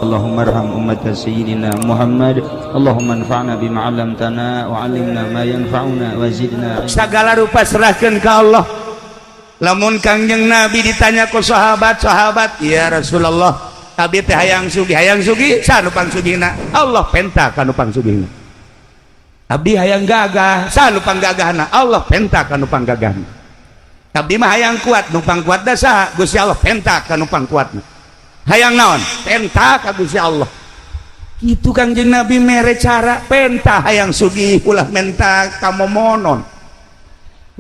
اللهم ارحم أمة سيدنا محمد. اللهم انفعنا بما علمتنا وعلمنا ما ينفعنا وزدنا علما. Segala rupa serahkan ke Allah. Lamun Kangjeng Nabi ditanya ku sahabat sahabat, "Ya Rasulullah, abdi teh hayang sugih, hayang sugih, saha nu pangsugihna?" Allah penta ka nu pangsugihna. Abdi hayang gagah, saha nu panggagahna? Allah penta ka nu panggagahna. Abdi mah hayang kuat, nu pangkuatna saha? Gusti Allah penta ka nu pangkuatna. Hayang naon, penta ka Gusti Allah. Itu Kangjeng Nabi mere cara penta. Hayang sugih, ulah menta kamomonon.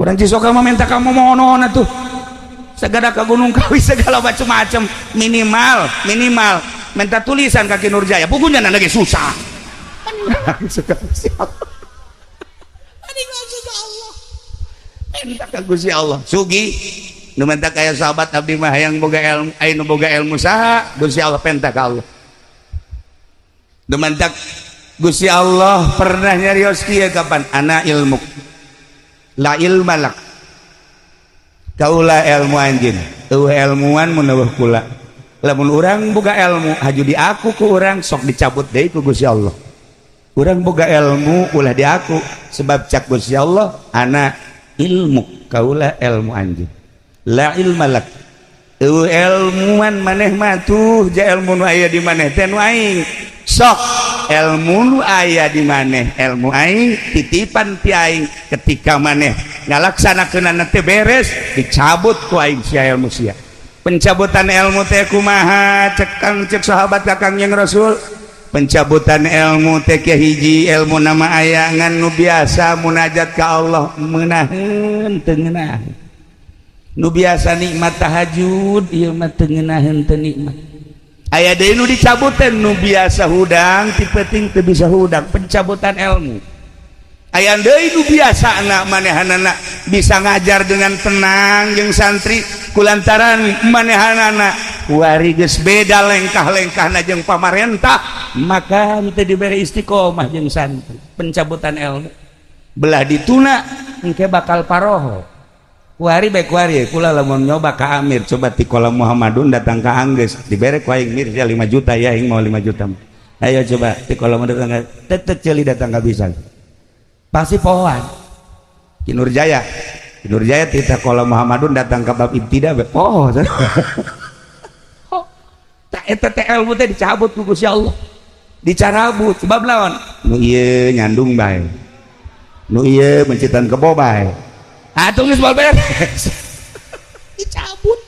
Urang Cisoka mah minta kamomonon atuh, segala ke Gunung Kawi, segala macam-macam. Minimal minimal minta tulisan ka Ki Nurjaya, bukunya lagi susah. Suka Allah, minta ka Gusti Allah sugih. Nu minta kaya sahabat, "Abdi mah hayang boga ilmu, aya nu boga ilmu saha?" Gusti Allah, penta ka Allah. Nu minta Gusti Allah pernah nyarios kieu kapan, "Ana ilmu la ilma lak." Kaula ilmu anjeun, euweuh ilmuan mun euweuh kula. Lamun urang boga ilmu, haju diaku ku urang, sok dicabut deui ku Gusti Allah. Urang boga ilmu, ulah diaku, sebab cak Gusti Allah, "Ana ilmu," kaula ilmu anjeun. "La ilma lak," euweuh ilmuan maneh mah. Tuh ja ilmu nu aya di maneh teh nu aing. Sok ilmu nu aya di maneh ilmu aing, titipan ti aing. Ketika maneh ngalaksanakeunana teh beres, dicabut ku aing sia ilmu sia. Pencabutan ilmu teh kumaha? Cek kang, cek sahabat ka Kangjeng Rasul, pencabutan ilmu teh ke hiji, ilmu nama aya ngan nu biasa munajat ka Allah meunaheun teu ngeunaheun, nu biasa nikmat tahajud ieu mah teu ngeunaheun, teu nikmat. Aya deui nu dicabutan, nu biasa hudang ti peuting teu bisa hudang, pencabutan ilmu. Aya deui nu biasa anak manehanana bisa ngajar dengan tenang jeung santri, kulantaran manehanana kuari geus beda lengkah-lengkahna jeung pamarentah, maka teu dibere istiqomah jeung santri, pencabutan ilmu. Belah dituna engke bakal paroho kuari bae. Kuari kula lamun nyoba ka Amir, coba ti kolam Muhammadun datang ka Anggeus, dibere ku aing, "Mir ya 5 juta ya, aing mau 5 juta." Ayo coba ti kolam datang ka tetet ceuli, datang ka bisa pasti pohoan. Ki Nurjaya, Ki Nurjaya ti kolam Muhammadun datang ka bab ibtida be poho. Tak eta teh ilmu teh dicabut ku Gusti Allah, dicarabut. Sebab lawan nu ieu nyandung bae, nu ieu mencitan kebo bae, atuh geus moal beres, dicabut.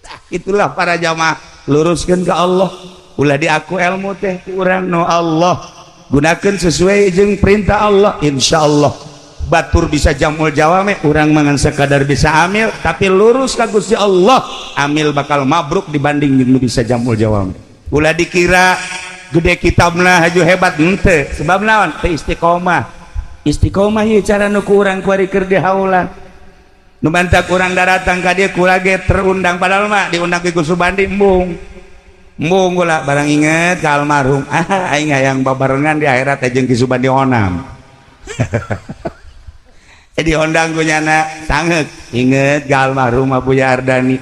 Nah, itulah para jamaah, luruskan ke Allah, ulah diaku ilmu teh ku urang. No Allah gunakan sesuai jeung perintah Allah, insyaallah batur bisa jamul jawame. Urang mangan sekadar bisa amil, tapi lurus ka Gusti Allah, amil bakal mabruk dibanding jeung nu bisa jamul jawame. Ulah dikira gede kitabna haju hebat, henteu. Sebab naon? Teu istiqomah. Istiqomah ieu cara nu ku urang kuari keur dihaulan. Nu mantak urang daratang ka dieu, kula ge terundang, padahal mah diundang ke Gus Subandi embung embung. Kula barang inget ka almarhum, ah, aing hayang babarengan di akhirat jeung Ki Subandi Onam. Jadi ondang ku nyana sangeuk inget ka almarhum Abuya Ardani.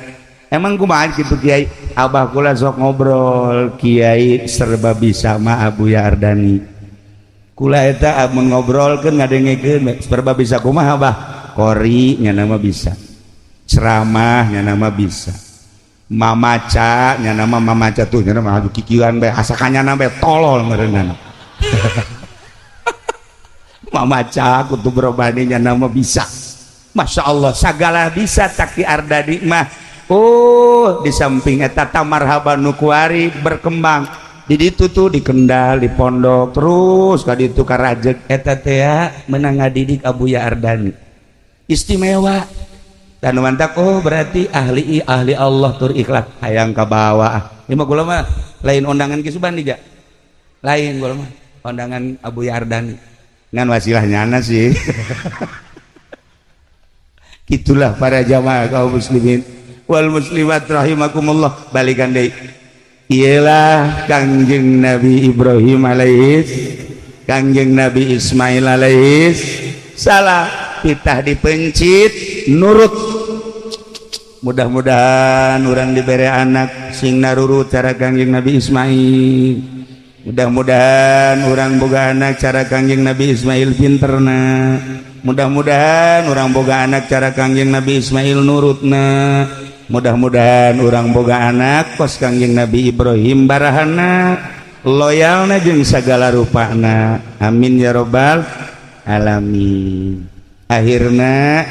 Emang kumaha kitu, Kiai? Abah kula sok ngobrol, kiai serba bisa mah Abuya Ardani. Kula eta amun ngobrolkeun, ngadengekeun, serba bisa kumaha, Abah? Kori nyana mah bisa, ceramah nyana mah bisa, mamaca nyana mah, mamaca tuh nyana mah adu kikieuan bae, asa ka nyana bae, tolol meureunana. Mamaca kutub robani nyana mah bisa. Masya Allah, segala bisa Taki Ardani mah. Oh, di samping eta marhaban nu kuari berkembang di ditu tuh, di Kendal, di pondok, terus ka ditu ka Rajeg eta teh menang ngadidik Abuya Ardani istimewa dan mantak. Oh, berarti ahli ahli Allah tur ikhlas, hayang ka bawah. Ini mah kula mah lain undangan Ki Subandi ja, lain, kula mah undangan Abuya Ardani ngan wasilah nyana sih. Itulah para jamaah kaum muslimin wal muslimat rahimakumullah. Balikan deui, ialah Kangjeng Nabi Ibrahim alaihis, Kangjeng Nabi Ismail alaihis salam, titah dipencit, nurut. Mudah-mudahan urang dibere anak sing narurut cara Kangjeng Nabi Ismail. Mudah-mudahan urang boga anak cara Kangjeng Nabi Ismail pinterna. Mudah-mudahan urang boga anak cara Kangjeng Nabi Ismail nurutna. Mudah-mudahan urang boga anak kos Kangjeng Nabi Ibrahim barahana, loyalna, jeung sagala rupana. Amin ya robbal alamin. Akhirna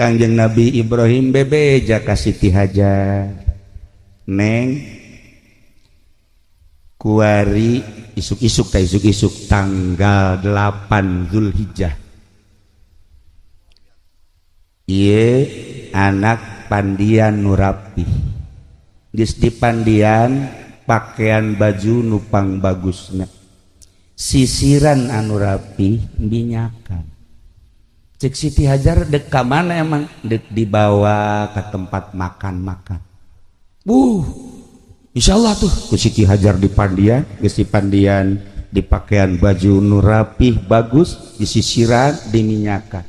Kangjeng Nabi Ibrahim bebeja ka Siti Hajar, "Neng, kuari isuk-isuk ta, isuk-isuk tanggal 8 Zulhijjah, ieu anak pandian nu rapi, geus dipandian, pakaian baju nu pang bagusna, sisiran anu rapi, minyakan." Cek Siti Hajar, "Dek ka mana emang?" "Dek dibawa ke tempat makan-makan." Insya Allah tuh ku Siti Hajar dipandian, geus dipandian, dipakaian baju nu rapih bagus, disisiran, diminyakan,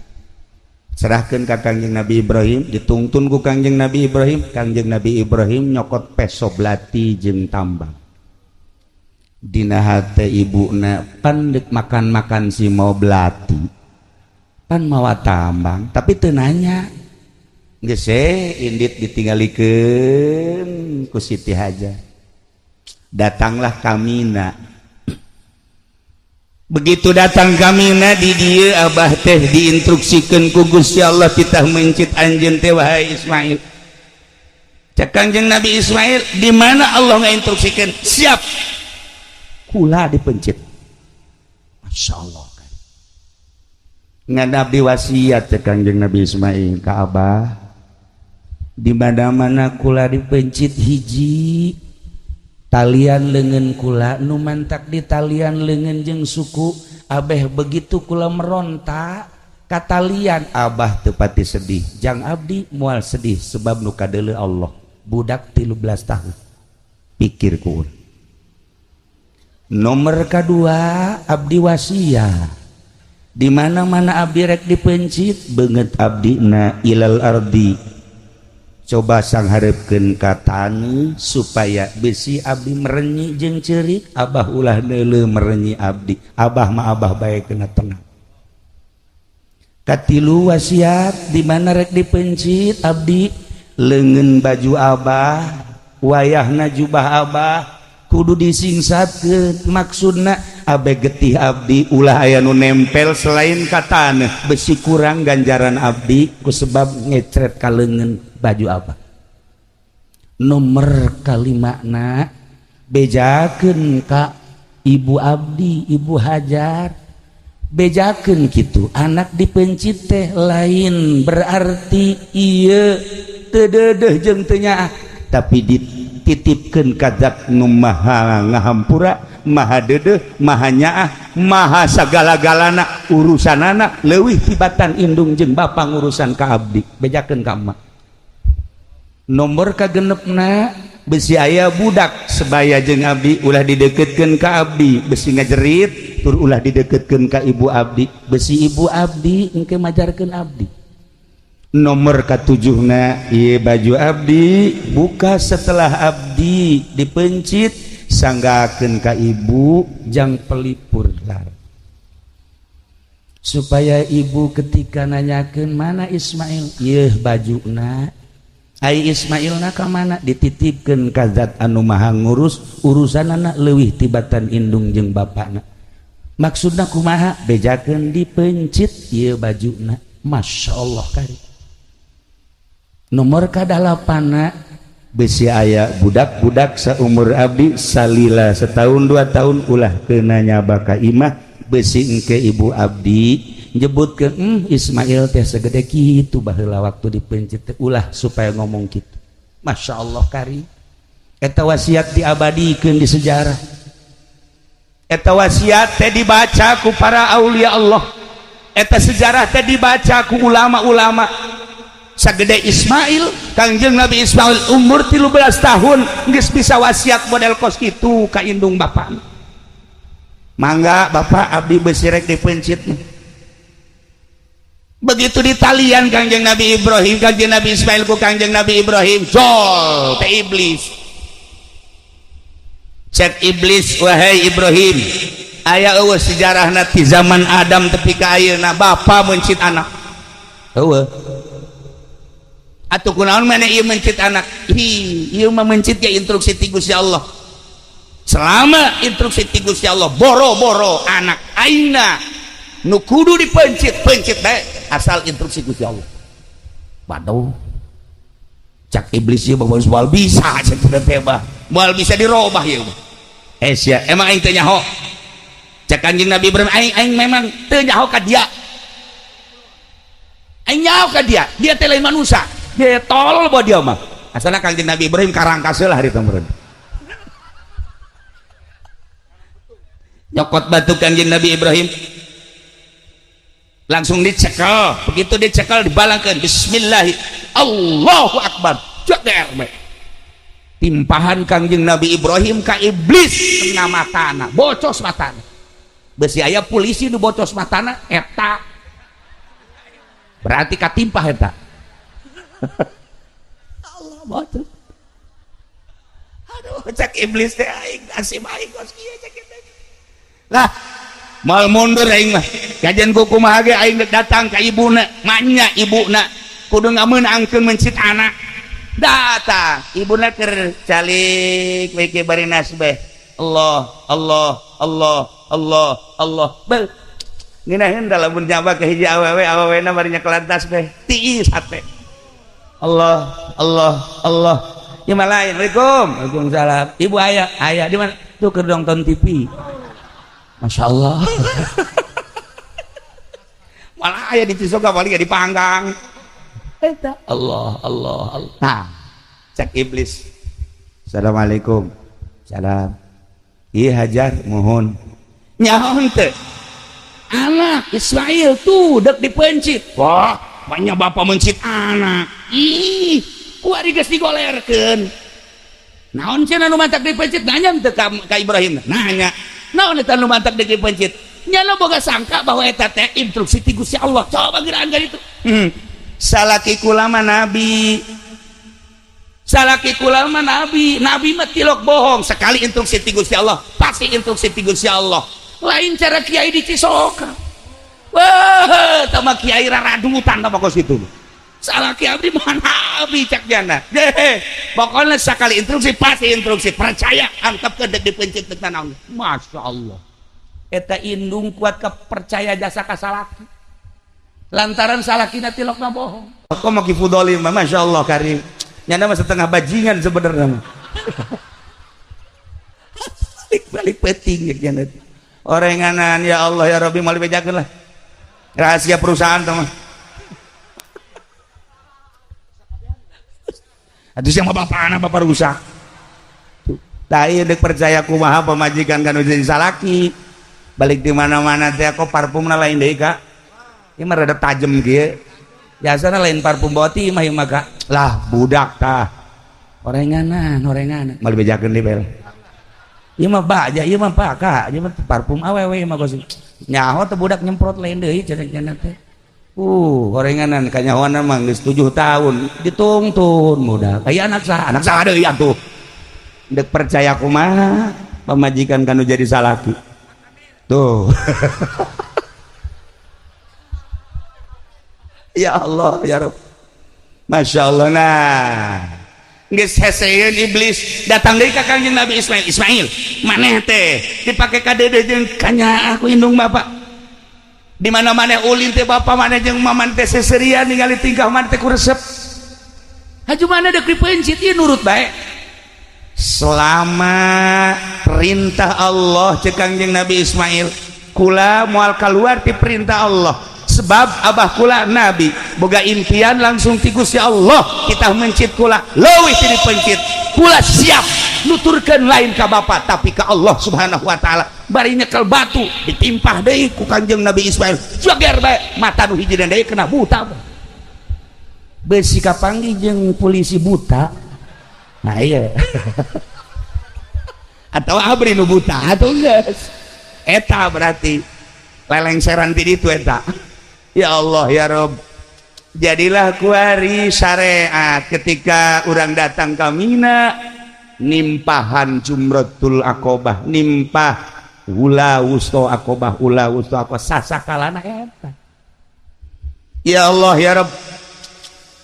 serahkan ke Kangjeng Nabi Ibrahim, dituntun ku Kangjeng Nabi Ibrahim. Kangjeng Nabi Ibrahim nyokot peso belati jeung tambang. Dina hate ibuna, "Pan dek makan-makan si mau belati, pan mawa tambang." Tapi teu nanya, geus indit ditinggalikeun ku Siti Hajar. Datanglah ka Mina. Begitu datang ka Mina, di dieu Abah teh diinstruksikan ku Gusti Allah, "Titah mencit anjeun teh, wahai Ismail." Cek Kangjeng Nabi Ismail, "Di mana Allah ngainstruksikan?" "Siap kula dipencit." Masya Allah. Ngan abdi wasiat, cek Kangjeng Nabi Ismail ka Abah, "Di mana-mana kula dipencit, hiji, talian lengan kula nu mantak di talian lengan jeung suku abeh. Begitu kula meronta ka talian, Abah teu pati sedih. Jang abdi moal sedih, sebab nu kadeuleu Allah." Budak 13 tahun pikir ku. "Nomor kedua, abdi wasiat, di mana-mana abdi rek dipencit, beungeut abdi na ilal ardi, coba sangharepkeun ka tani supaya besi abdi merenyi jeung ceurik. Abah ulah neuleuh merenyi abdi, Abah mah Abah bae kena tenang." Katilu wasiat, di mana rek dipencit abdi, leungeun baju Abah, wayahna jubah Abah kudu disingsatkeun. Maksudna, abe getih abdi ulah aya nu nempel selain ka taneuh, besi kurang ganjaran abdi ku sebab ngecret ka leungeun baju Abah. Nomor kalimana, bejakeun ka ibu abdi, Ibu Hajar, bejakeun kitu, anak dipencit teh lain berarti ieu teu deudeuh jeung teu nyaah, tapi dititipkeun ka zat nu maha ngahampura, maha deudeuh, maha nyaah, maha sagala-galana. Urusanana leuwih tibatan indung jeung bapa ngurusan ka abdi. Bejakeun ka emak." Nomor kagenepna, besi aya budak sebaya jeung abdi, ulah dideketkeun ka abdi, besi ngajerit. Tur ulah dideketkeun ka ibu abdi, besi ibu abdi engke majarkeun abdi. Nomor katujuhna, ieu baju abdi buka setelah abdi dipencit, sanggakeun ka ibu jang pelipur lar, supaya ibu ketika nanyakeun mana Ismail, ieu bajuna. Ai Ismail na ka mana? Dititipkeun ka zat anu maha ngurus urusanana leuwih tibatan indung jeung bapakna. Maksudna kumaha? Bejakeun dipencit ieu bajuna. Masya Allah kari. Nomor kadalapana, besi aya budak-budak seumur abdi salila setahun 2 tahun, ulah kena nyaba ka imah, besi engke ibu abdi nyebut ke Ismail teh segede kitu baheula waktu dipencit teh." Ulah supaya ngomong gitu. Masya Allah kari. Eta wasiat diabadikeun di sejarah. Eta wasiat teh dibaca ku para aulia Allah. Eta sejarah teh dibaca ku ulama-ulama. Sagede Ismail, Kangjeng Nabi Ismail umur 13 tahun geus bisa wasiat model kos kitu ka indung bapak. "Mangga, Bapak, abdi besi rek dipencit nih." Begitu ditalian Kangjeng Nabi Ibrahim, Kangjeng Nabi Ismail ku Kangjeng Nabi Ibrahim, jol teh iblis. Cek iblis, wahai Ibrahim, aya eueuh sejarahna ti zaman Adam tepi ka ayeuna bapa mencit anak. Eueuh. Atuh kunaon maneh ieu mencit anak? Hi, ieu mah mencit ge instruksi ti Gusti Allah. Selama instruksi ti Gusti Allah boro-boro anak aingna nu kudu dipencit, pencit bae asal instruksi Gusti Allah. Waduh. Cak iblis ieu mah moal bisa cek teh mah. Moal bisa dirobah ieu mah. Eh sia, emang aing teu nyaho. Cak Kanjeng Nabi Ibrahim, aing aing memang teu nyaho ka dia. Aing nyaho ka dia, dia teh lain manusia. Dia tolol bawa dia mah. Asalna Kanjeng Nabi Ibrahim karangkas lah harita meureun. Nyokot batu Kanjeng Nabi Ibrahim. Langsung dicekel, begitu dicekel dibalangkeun, bismillah, Allahu akbar, jeder we. Timpahan Kangjeng Nabi Ibrahim ka iblis kena matana, bocos matana. Besi aya polisi nu bocos matana eta. Berarti katimpah eta. Allah bocos. Aduh, cek iblis teh aing nasib aing kos kieu cek teh. Lah, mal mundur aing mah. Kajian ku kumaha ge aing datang ka ibuna, manya ibuna kudu ngameunangkeun mencit anak. Datang ibuna keur calik we ke bari nasbeh. Allah, Allah, Allah, Allah, Allah. Bel. Ngeunaheun da lamun nyaba ka hiji awewe, awewena bari nyekelan tasbeh. Tiis hate. Allah, Allah, Allah. Ieu mah lain. Waalaikum. Waalaikumsalam. Ibu aya, aya di mana? Tuh keur nonton TV. Masya Allah. Malah aya di Cisoka paling dipanggang. Eta Allah, Allah, Allah. Nah, cek iblis. Assalamualaikum. Salam. Iya hajar mohon. Nyaho teu. Anak Ismail tuh dek dipencit. Wah, banyak bapak mencit anak. Ih, kuari geus digolerkeun. Naon cenah nu mantak dipencit? Nanya teu ka Ibrahim. Nanya. Naon eta nu mantak dipencit? Nya lo boga sangka bahwa eta teh instruksi ti Gusti Allah. Coba geuraan ka ditu. Salaki kula mah nabi. Salaki kula mah nabi. Nabi mah tilok bohong. Sekali instruksi ti Gusti Allah, pasti instruksi ti Gusti Allah. Lain cara kiai di Cisoka. Wah, tama kiai raradutan tama kos kitu. Salaki abdi mah nabi cak jana. Deh, pokoknya sekali instruksi pasti instruksi. Percaya, antep ke dek dipencit dek naon. Masya Allah. Eta indung kuat kepercaya jasa ka salaki. Lantaran salakina tilokna bohong. Kok mau kifudoli mah Masya Allah karim. Nyana mah setengah bajingan sebenarnya mah. Balik peting ya jana. Orenganan ya Allah ya Rabbi mal dibejakeun lah. Rahasia perusahaan teman. Aduh siapa bapak anak bapak rusak. Tah ieu deuk percaya kumaha pamajikan kan jadi salaki. Balik di mana-mana teh kok parfumna lain deui Kak. Ieu mah rada tajem kieu. Biasana lain parfum boti mah ieu mah Kak. Lah budak tah. Orenganan, orenganan. Mal dibejakeun deui bel. Ieu mah baja, ieu mah Kak, ieu mah parfum awewe ieu mah kos. Nyaho teh budak nyemprot lain deui cenah teh. Orenganan kanyahoana mah geus 7 tahun ditungtun budak. Aya anak saha deui atuh. Deuk percaya kumaha pamajikan kanu jadi salaki. Tuh. Ya Allah ya Rabb. Masya Allah. Nah, geus heseun iblis datang deui ka Kangjeng Nabi Ismail. Ismail, maneh teh dipake ka deudeuh jeung kanyaah ku indung bapak. Di mana maneh ulin teh bapak maneh jeung maman teh seserian ningali tingkah maneh teh ku resep. Haju maneh deuk dipencit ieu nurut bae. Selama perintah Allah cek Kangjeng Nabi Ismail, kula moal keluar ti perintah Allah. Sebab abah kula nabi boga impian langsung ti Gusti Allah, kita mencit kula leuwih ti dipencit. Kula siap nuturkeun lain ka bapa tapi ka Allah Subhanahu wa taala. Bari nyekel batu ditimpah deui ku Kangjeng Nabi Ismail. Joger bae mata nu hiji deui kena buta. Beusi kapanggih jeung polisi buta. Nah iya. Atau abri nu buta atuh geus. Eta berarti lelengseran ti ditu eta. Ya Allah ya Rob, jadilah kuari syariat ketika orang datang ke Mina, nimpahan Jumratul Aqobah, nimpah ula wusto Aqobah, ula wusto Aqobah, sasakalana eta. Ya Allah ya Rob,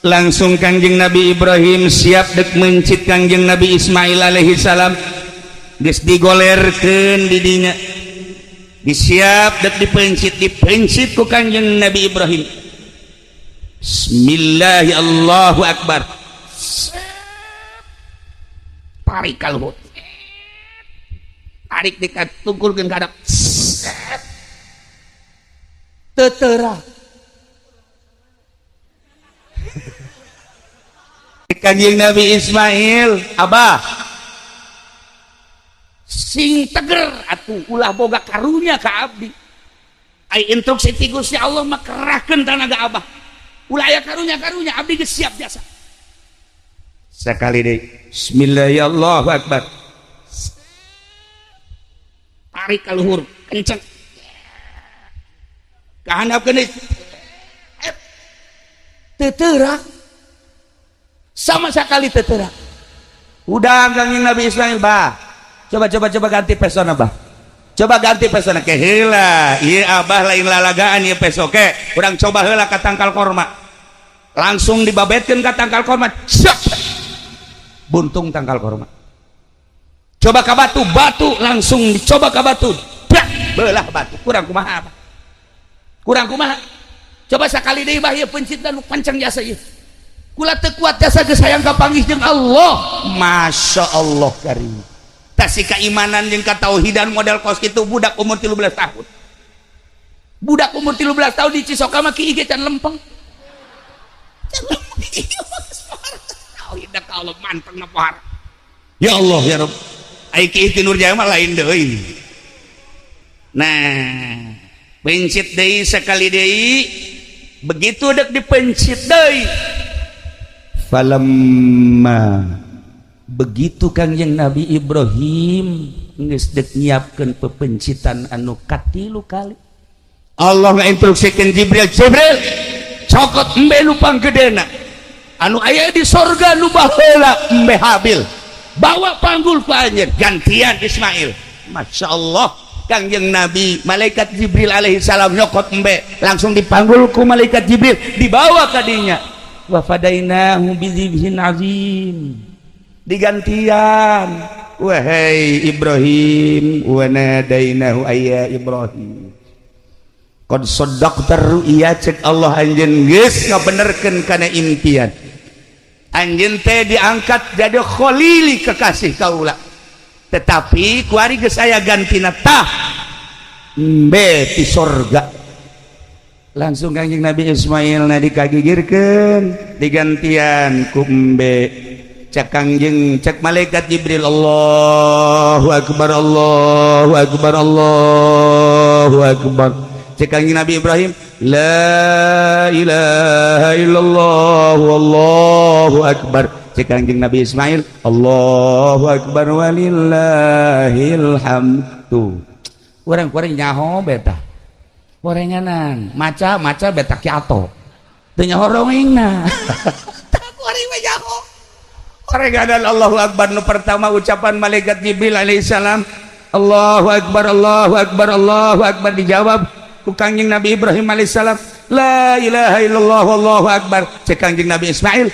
langsung Kangjeng Nabi Ibrahim siap dek mencit Kangjeng Nabi Ismail alaihi salam. Geus digolerkeun di dinya, disiap dek dipencit, dipencit ku Kangjeng Nabi Ibrahim. Bismillah, Allahu Akbar, tarik ka luhur, tarik dekat tungkulkeun ka hadap, teu teurak. Kanjeng Nabi Ismail, "Abah, sing teger atuh, ulah boga karunya ka abdi. Ai instruksi ti Gusti Allah mah kerahkeun tanaga abah, ulah aya karunya karunya, abdi geus siap jasa." Sekali deui, Bismillah, Allahu Akbar, tarik ka luhur kenceng, ka handapkeun deui, teu teurak sama sekali, teu teurak. Udah, Kangjeng Nabi Ismail, "Bah, coba, coba, coba ganti pesona, Bah, coba ganti pesona ke heula. Ieu Abah lain lalagaan ieu peso. Ke urang coba heula ka tangkal korma." Langsung dibabetkeun ka tangkal korma, cek, buntung tangkal korma. Coba ka batu, batu langsung dicoba ka batu, bak, belah batu. Kurang kumaha, Abah? Kurang kumaha? Coba sekali deui, Bah, ieu pencitna nu pancang jasa ieu. Kula teu kuat jasa, geus hayang kapanggih jeung Allah." Masya Allah karim, tasi keimanan jeung katauhidan model kos kitu. Budak umur 13 tahun, budak umur 13 tahun di Cisoka mah kieu can lempeng, can lempeng. Tauhid ka Allah manteng na pohara. Ya Allah ya Rabb, ai kieu ti Nurjaya mah lain deui. Nah, pencit deui sekali deui. Begitu dek dipencit deui, falamma, begitu Kangjeng Nabi Ibrahim geus dek nyiapkeun pepencitan anu katilu kali, Allah ngainstruksikeun Jibril, "Jibril, cokot embe nu panggedena anu aya di sorga, nu baheula embe Habil, bawa panggul ku anjeun, gantian Ismail." Masya Allah, Kangjeng Nabi, malaikat Jibril alaihi salam nyokot embe, langsung dipanggul ku malaikat Jibril, dibawa ka dinya. Wa fadainahu bidzibhin azim, digantian. Wahai Ibrahim, wa nadainahu ayya Ibrahim qad saddaqta ru'ya. Cek Allah, anjeun geus ngabenerkeun kana impian anjeun teh diangkat jadi khalili, kekasih kaula. Tetapi kuari geus aya gantina, tah embe ti sorga. Langsung Kangjeng Nabi Ismail na dikagigirkeun, digantian ku embe. Cek Kangjeng, cek malaikat Jibril, Allahu Akbar, Allahu Akbar, Allahu Akbar. Cek Kangjeng Nabi Ibrahim, la ilaha illallah, Allahu Akbar. Cek Kangjeng Nabi Ismail, Allahu Akbar walillahil hamdu. Urang kuring nyaho beta gorenganan, maca maca beta kiato teu nyaho rongengna. Tah, kuring mah nyaho gorenganan. Allahu Akbar nu pertama, ucapan malaikat Jibril alaihissalam, Allahu Akbar, Allahu Akbar, Allahu Akbar, dijawab ku Kangjeng Nabi Ibrahim alaihissalam, la ilaha illallah, Allahu Akbar. Cek Kangjeng Nabi Ismail,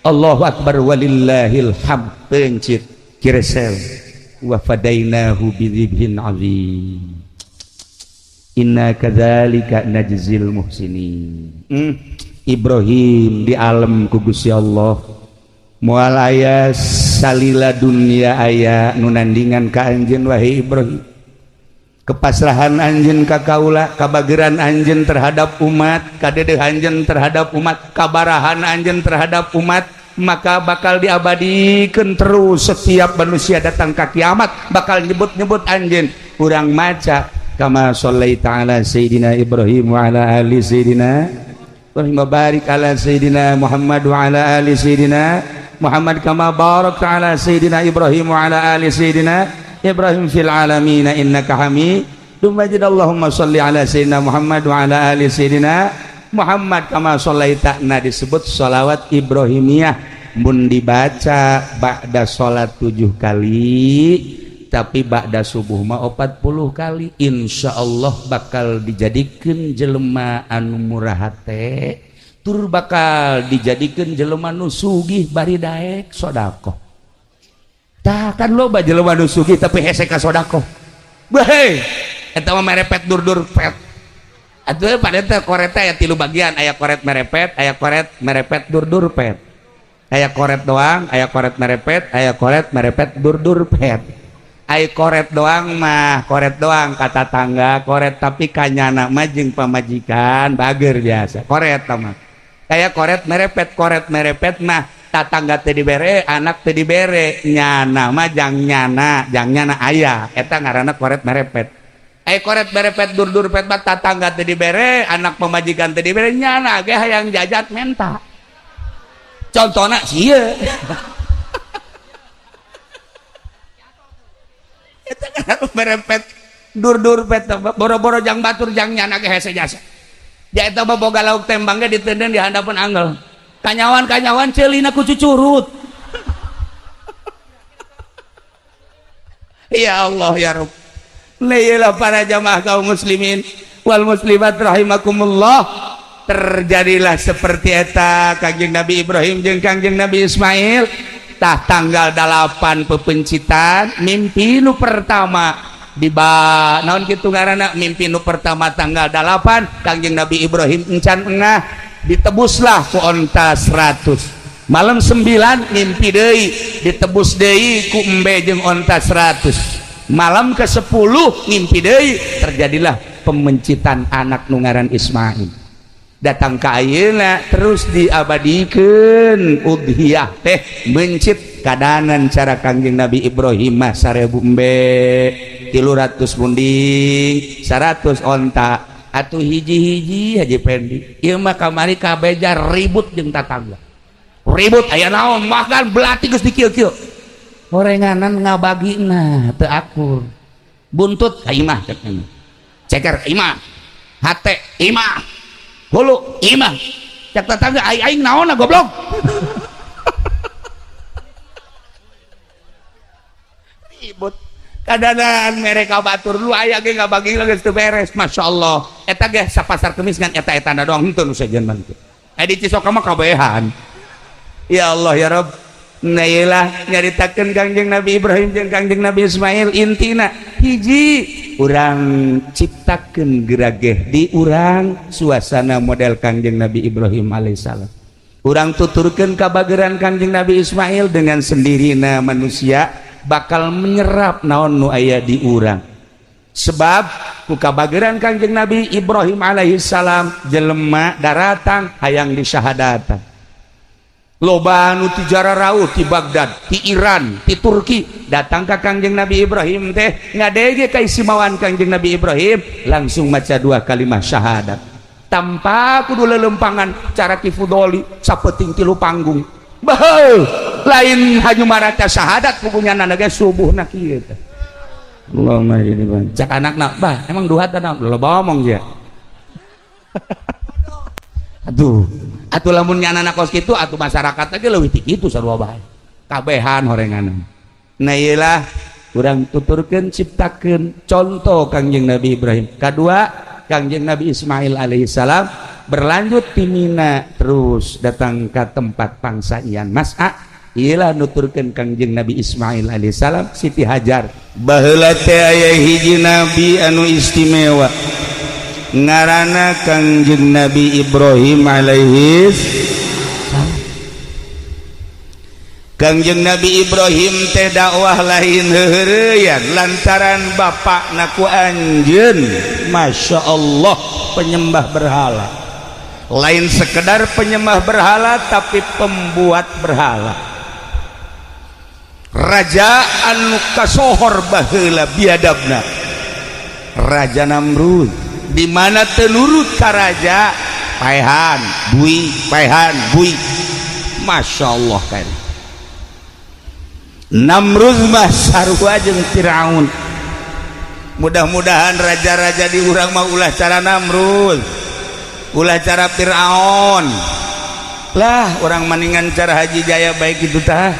Allahu Akbar walillahil hamd. Pencit kiresel, wa fadainahu bidzibhin azim, inna kadzalika najzil muhsinin. Ibrahim di alam ku Gusti Allah, moal aya salila dunia aya nu nandingan ka anjeun, wahai Ibrahim. Kepasrahan anjeun ka kaula, kabageran anjeun terhadap umat, kadedeh anjeun terhadap umat, kabarahan anjeun terhadap umat, maka bakal diabadikan terus. Setiap manusia datang ke kiamat bakal nyebut-nyebut anjeun. Urang maca kama shallaita ala Sayyidina Ibrahim wa ala ali Sayyidina Ibrahim wa barik ala Sayyidina Muhammad wa ala ali Sayyidina Muhammad kama barakta ala Sayyidina Ibrahim wa ala ali Sayyidina Ibrahim fil alamin innaka hamid. Dumajid Allahumma sholli ala sayyidina Muhammad wa ala ali sayyidina Muhammad kama sholaita. Nah disebut sholawat Ibrahimiyah mun dibaca ba'da sholat 7 kali tapi ba'da subuh mah 40 kali insyaallah bakal dijadikeun jelema anu murah hate tur bakal dijadikeun jelema nu sugih bari daek sedekah. Tah kan loba jelema nu sugih tapi hese ka sedekah. Bae eta mah merepet dur-dur pet. Atuh pada teh koret aya 3 bagian, aya koret merepet, aya koret merepet dur-dur pet. Aya koret doang, aya koret merepet, aya koret merepet dur-dur pet. Aya koret doang mah, koret doang kata tangga, koret tapi kanyana mah jeung pamajikan bager biasa. Koret mah. Kaya koret merepet mah tatangga teu dibere, anak teu dibere, nyana mah jang nyana aya. Eta ngaranna koret merepet. Aya koret merepet dur-dur pet mah tatangga teu dibere, anak pamajikan teu dibere, nyana ge hayang jajat menta. Contohna sieun. Eta ngaranna merepet dur-dur pet boro-boro jang batur jang nyana ge hese jasa. Ja eta mah boga lauk tembang ge ditenden di handapeun anggel. Kanyawan-kanyawan ceulina ku cucurut. Ya Allah ya Rabb. Lailah para jamaah kaum muslimin wal muslimat rahimakumullah. Terjadilah seperti eta Kangjeng Nabi Ibrahim jeung Kangjeng Nabi Ismail. Tah tanggal 8 pepencitan mimpi nu pertama di ba naon kitu ngaranna mimpi nu pertama tanggal 8 Kangjeng Nabi Ibrahim encan engah ditebuslah ku onta 100. Malam 9 mimpi deui ditebus deui ku embe jeung onta 100. Malam ke-10 mimpi deui terjadilah pemencitan anak nu ngaran Ismail. Datang ka ayeuna terus diabadikeun udhiyah teh mencit kadanan cara Kangjeng Nabi Ibrahim mah 1000 embe 300 munding 100 onta atuh hiji-hiji Haji Pendi ieu mah kamari kabeja ribut jeung tatangga ribut aya naon makan belati geus dikieu-kieu horenganan ngabagina teu akur buntut ka imah ceker imah hate imah hulu imah cek tetangga aing naonna goblok. Ribut kadanan mereka batur lu aya ge ngabagi geus teu beres masyaallah eta ge sapasar kemis ngan eta-etana doang henteu nu sejen mah kitu di Cisoka mah kabehan. Ya Allah ya Rabb. Nah iyalah nyaritakeun Kangjeng Nabi Ibrahim jeung Kangjeng Nabi Ismail intina hiji urang ciptakeun gerageh di urang suasana model Kangjeng Nabi Ibrahim alaihissalam. Urang tuturkeun kabageran Kangjeng Nabi Ismail dengan sendirina manusia bakal menyerap naon nu aya di urang. Sebab ku kabageran Kangjeng Nabi Ibrahim alaihissalam jelema daratang hayang disyahadatan. Loba nu ti jararaut ti Baghdad, ti Iran, ti Turki datang ka Kangjeng Nabi Ibrahim teh ngadege kaistimewaan Kangjeng Nabi Ibrahim langsung maca 2 kalimat syahadat tanpa kudu lelempangan cara Ki Fudoli sapeting 3 panggung. Baheu lain hanya maraca syahadat pugunyana ge subuhna kieu teh. Allahumma ini cak anakna bah emang duhat da loba omong ya. Aduh atuh lamun nyanana kos kitu atuh masyarakat ge leuwih ti kitu sarua bae kabehan horenganan. Nah ieulah urang tuturkeun ciptakeun contoh Kangjeng Nabi Ibrahim. Kadua Kangjeng Nabi Ismail alaihissalam berlanjut ti Mina terus datang ka tempat pangsaian Mas'a. Ieulah nuturkeun Kangjeng Nabi Ismail alaihissalam Siti Hajar. Baheula teh aya hiji nabi anu istimewa ngarana Kangjeng Nabi Ibrahim alaihis salam. Kangjeng Nabi Ibrahim teh dakwah lain heureyan lantaran bapakna ku anjeun Masya Allah penyembah berhala. Lain sekedar penyembah berhala tapi pembuat berhala. Raja anu kasohor baheula biadabna Raja Namrud di mana teu nurut ka raja paehan bui paehan bui. Masya Allah kan Namrud mah sarua jeung Firaun. Mudah-mudahan raja-raja di urang mah ulah cara Namrud, ulah cara Fir'aun lah, orang maningan cara Haji Jaya baik gitu tah.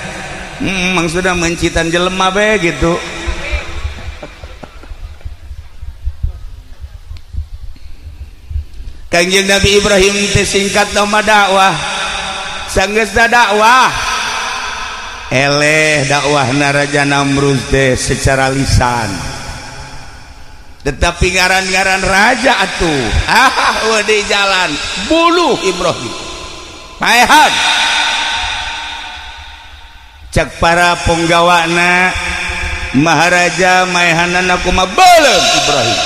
Maksudnya mencitan jelema bae gitu. Kangjeng Nabi Ibrahim teh singkat nama dakwah, sanggeusna dakwah eleh dakwahna Raja Namrud teh secara lisan, tetapi ngaran-ngaran raja atuh ah di jalan buluh Ibrahim paehan. Cek para penggawana maharaja maehanana kumaha beuleum Ibrahim.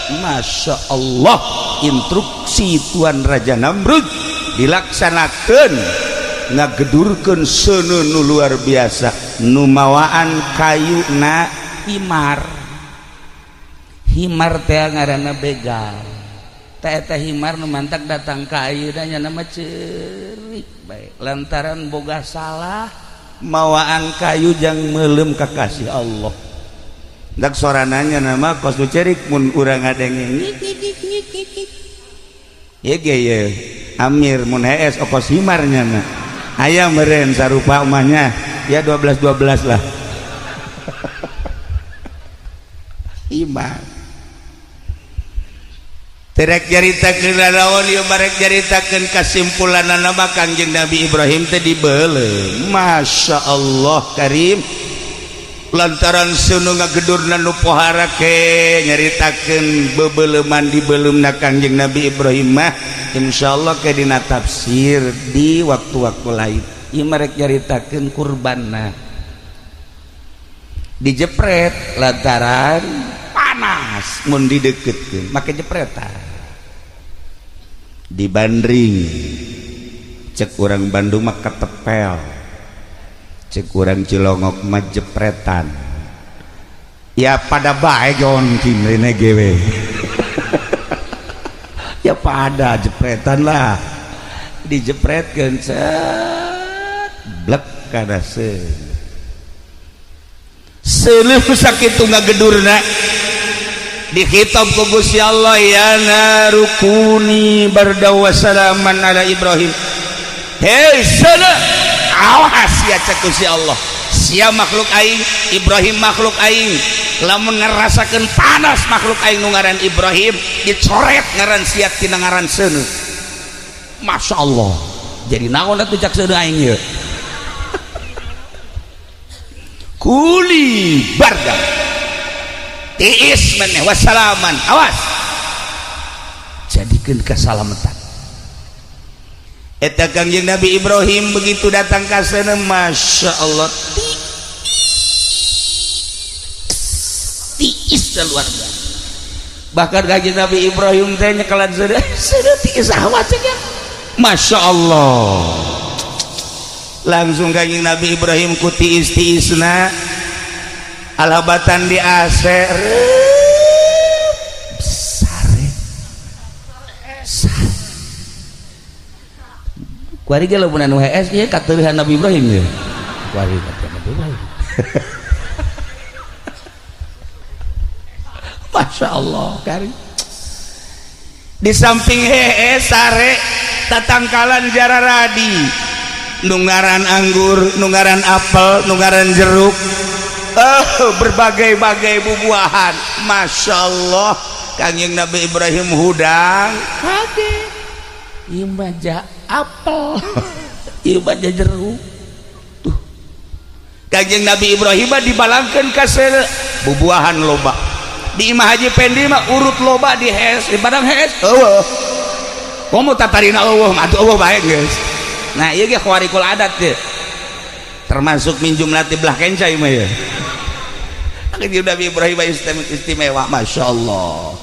Masya Allah, instruksi Tuan Raja Namrud dilaksanakan, ngagedurkeun seuneu nu luar biasa, nu mawaan kayuna himar. Himar teh ngaranna begal. Teh eta himar nu mantak datang ka ayeuna nya nama ceurik bae lantaran boga salah mawaan kayu jang meuleum ka kasih Allah. Dak sorananya nama kos nu cerik mun urang ngadenge. Ye ge ye Amir mun hees okos himar nya na. Aya meureun sarupa umahnya ya 12 12 lah. Himar. Terek nyaritakeun naon ieu barek nyaritakeun kasimpulanna mah Kangjeng Nabi Ibrahim teh dibeuleum. Masya Allah karim. Lantaran seuneu ngagedurna nu pohara ke nyaritakeun bebeuleman dibeuleumna Kangjeng Nabi Ibrahim mah insyaallah ke dina tafsir di waktu-waktu lain. Ieu marek nyaritakeun kurbanna dijepret lantaran panas mun dideketkeun make jepretan dibandring cek urang Bandung mah ketepel, cek urang Cilongok mah jepretan ya pada bae jon kimrene gewe. Ya pada jepretan lah, dijepretkeun set blek kana seuneu seuneu sakitu ngagedurna dikhitab ku Gusti Allah, ya narukuni barda wa salaman ala Ibrahim. Hei seuneu, awas ya cek Gusti Allah, sia makhluk aing Ibrahim makhluk aing, lamun ngerasakeun panas makhluk aing nu ngaran Ibrahim dicoret ngaran sia tina ngaran seuneu. Masya Allah, jadi naon atuh cak seuneu aing ieu. Kuli barda tiis maneh wassalaman, awas jadikeun kasalamatan. Eta Kangjeng Nabi Ibrahim begitu datang ka seuneu, Masya Allah tiis luar biasa. Bahkan Kangjeng Nabi Ibrahim teh nyekelan seuneu, seuneu tiis awas nya. Masya Allah, langsung Kangjeng Nabi Ibrahim ku tiis-tiisna alhabatan di AC sare sare. Kuari ge lamun anu hees ieu kateuhan Nabi Ibrahim ieu. Kuari kateuhan Nabi Ibrahim. Masya Allah kari. Di samping hees sare tatangkalan jararadi, nungaran anggur, nungaran apel, nungaran jeruk, berbagai-bagai bubuahan. Masya Allah Kangjeng Nabi Ibrahim hudang kade ieu mah apel, ieu mah jeruk. Tuh Kangjeng Nabi Ibrahim mah dibalangkeun ka seuneu bubuahan loba. Di Imah Haji Pendi mah urut loba di hees, di padang hees eueuh. Komo tatarina eueuh mah atuh eueuh bae geus. Nah ieu ge khawarikul adat teh termasuk minjum latih belah kenca ieu mah ya. Kangjeng Nabi Ibrahim istimewa, Masya Allah.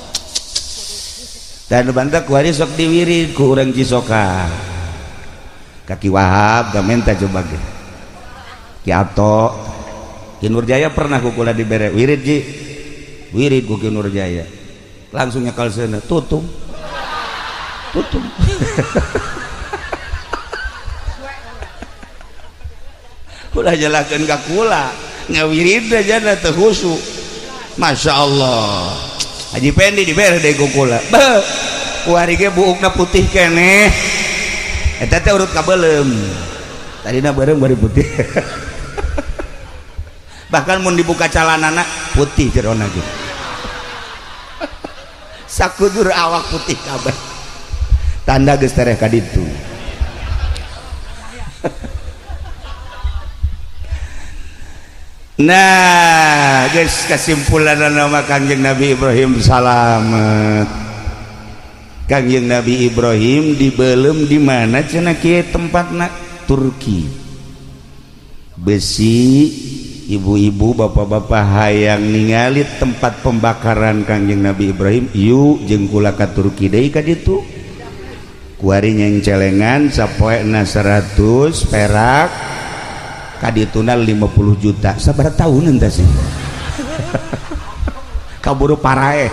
Dan bantak kuari sok diwirid ku urang Cisoka Kaki Wahab da menta coba ge Ki Ato Ki Nurjaya pernah ku kula dibere wirid ji, wirid ku Ki Nurjaya langsung nyekal seuneu tutung tutung. Ulah jalakeun ka kula ngawirid aja na teu khusyuk. Masya Allah, Haji Pendi dibere deui ku kula. Beuh, kuari ge buukna putih keneh. Eta teh urut kabeuleum. Tadina beureum bari putih. Bahkan mun dibuka calanana putih jerona ge. Sakujur awak putih kabeh. Tanda geus tereh ka ditu. Nah, guys, kesimpulan nama Kangjeng Nabi Ibrahim salamet. Kangjeng Nabi Ibrahim dibelem di mana cenah kieu tempatna? Turki. Besi ibu-ibu bapak-bapak hayang ningali tempat pembakaran Kangjeng Nabi Ibrahim, yuk jeung kula ka Turki deui ka ditu. Kuari nyengcelengan sapoena 100 perak kadituna 50 juta. Sabaraha tahunan teh sih? Kaburu paraeh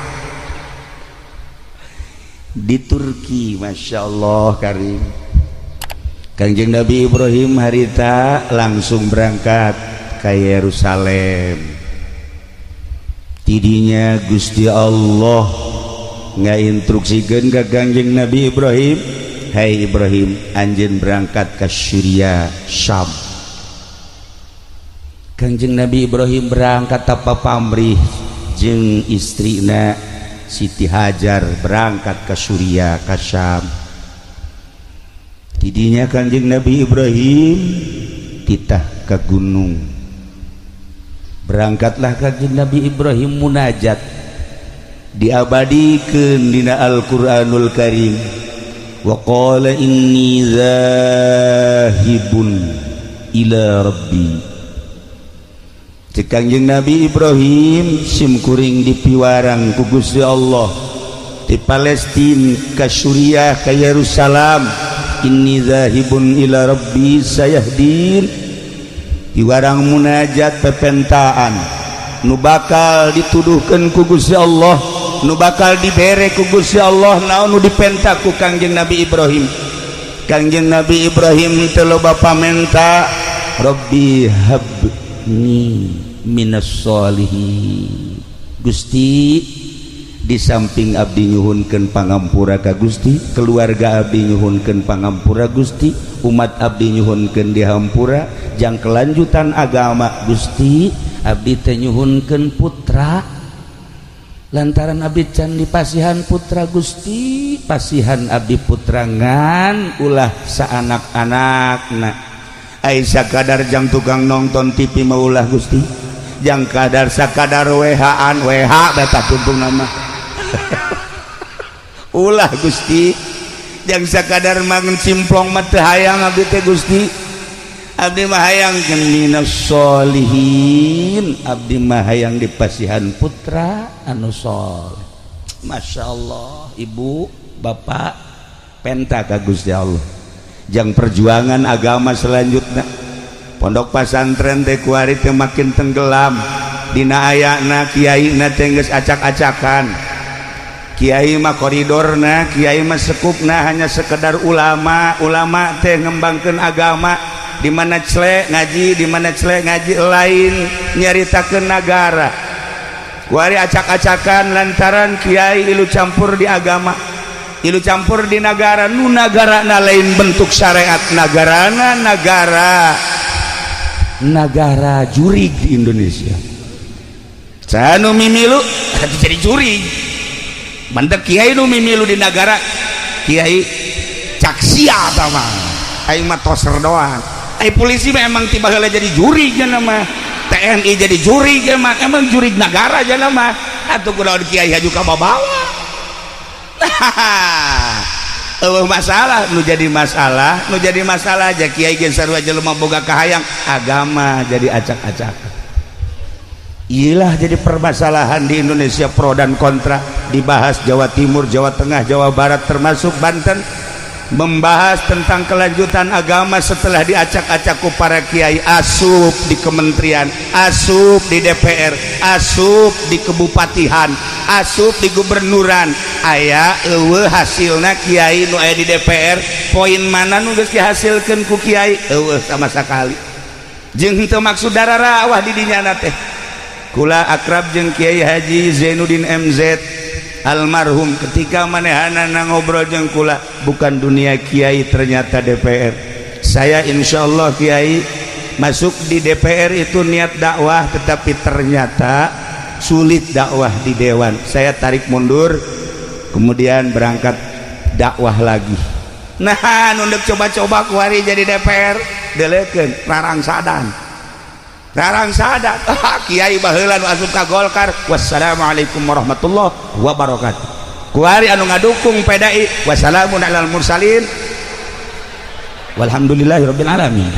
di Turki. Masya Allah karim. Kangjeng Nabi Ibrahim harita langsung berangkat ke Yerusalem. Tidinya Gusti Allah ngainstruksikeun ka Kangjeng Nabi Ibrahim, "Hai Ibrahim, anjeun berangkat ke Syria, Syam." Kangjeng Nabi Ibrahim berangkat tanpa pamrih jeung istrina Siti Hajar berangkat ke Suriah, ke Syam. Tidinya Kangjeng Nabi Ibrahim titah ke gunung. Berangkatlah Kangjeng Nabi Ibrahim munajat, diabadikeun dina Al-Qur'anul Karim. Wa qala inni zahibun ila rabbi. Kangjeng Nabi Ibrahim simkuring dipiwarang ku Gusti Allah di Palestina ka Suriah ka Yerusalem, inni zahibun ila rabbi sayahdin. Piwarang munajat pepentaan nu bakal dituduhkeun ku Gusti Allah, nu bakal dibere ku Gusti Allah, naon nu dipenta ku Kangjeng Nabi Ibrahim. Kangjeng Nabi Ibrahim teu loba pamenta, Rabbi habni minas sholihin. Gusti, di samping abdi nyuhunkeun pangampura ka Gusti, keluarga abdi nyuhunkeun pangampura Gusti, umat abdi nyuhunkeun dihampura jang kelanjutan agama Gusti, abdi teh nyuhunkeun putra lantaran abdi can dipasihan putra Gusti, pasihan abdi putra ngan ulah saanak-anakna. Ai sakadar jang tukang nonton TV maulah Gusti, jang kadar sakadar WH-an WH beta tuntung nama ulah Gusti, jang sakadar mangan cimplong mah teu hayang abdi teh Gusti, abdi mah hayang minas sholihin, abdi mah hayang dipasihan putra anu soleh. Masya Allah, ibu bapak penta ka Gusti Allah jang perjuangan agama selanjutnya. Pondok pesantren teh kuari teh makin tenggelam dina ayana kiai na teh geus acak-acakan. Kiai mah koridorna, kiai mah sekupna hanya sekedar ulama. Ulama teh ngembangkeun agama, di mana cele ngaji, di mana cele ngaji, lain nyaritakeun nagara. Kuari acak-acakan lantaran kiai ilu campur di agama, ilu campur di nagara. Nu nagarana lain bentuk syariat, nagarana nagara nagara jurig di Indonesia. Sanu mimilu jadi jurig, mantep kiai nu mimilu di nagara, kiai caksia tama aing mah toser doang. Ai polisi memang tiba heula jadi jurig nya mah, TNI jadi jurig emang, emang jurig nagara aja mah. Atuh kunaon kiai haju ka babawa. Eueuh masalah nu jadi masalah, nu jadi masalah aja kiai ge sarua jelema boga kahayang agama jadi acak-acakan. Iyalah jadi permasalahan di Indonesia, pro dan kontra dibahas Jawa Timur, Jawa Tengah, Jawa Barat termasuk Banten, membahas tentang kelanjutan agama setelah diacak-acak ku para kiai, asup di kementerian, asup di DPR, asup di kebupatihan, asup di gubernuran. Aya eueuh hasilna kiai nu aya di DPR, poin mana nu geus dihasilkeun ku kiai? Eueuh sama sekali. Jeung henteu maksud dararawah di dinya teh. Kula akrab jeung Kiai Haji Zainuddin MZ almarhum, ketika manehanana ngobrol jeung kula bukan dunia kiai, ternyata DPR. Saya insya Allah kiai masuk di DPR itu niat dakwah, tetapi ternyata sulit dakwah di dewan. Saya tarik mundur, kemudian berangkat dakwah lagi. Nah, nunduk coba-coba kuari jadi DPR, delekeun rarangsadan. Rarangsadan. Ah, kiai baheula nu asup ka Golkar. Wassalamualaikum warahmatullahi wabarakatuh. Kuari anu ngadukung PDI. Wassalamun alal mursalin. Walhamdulillahirabbil alamin.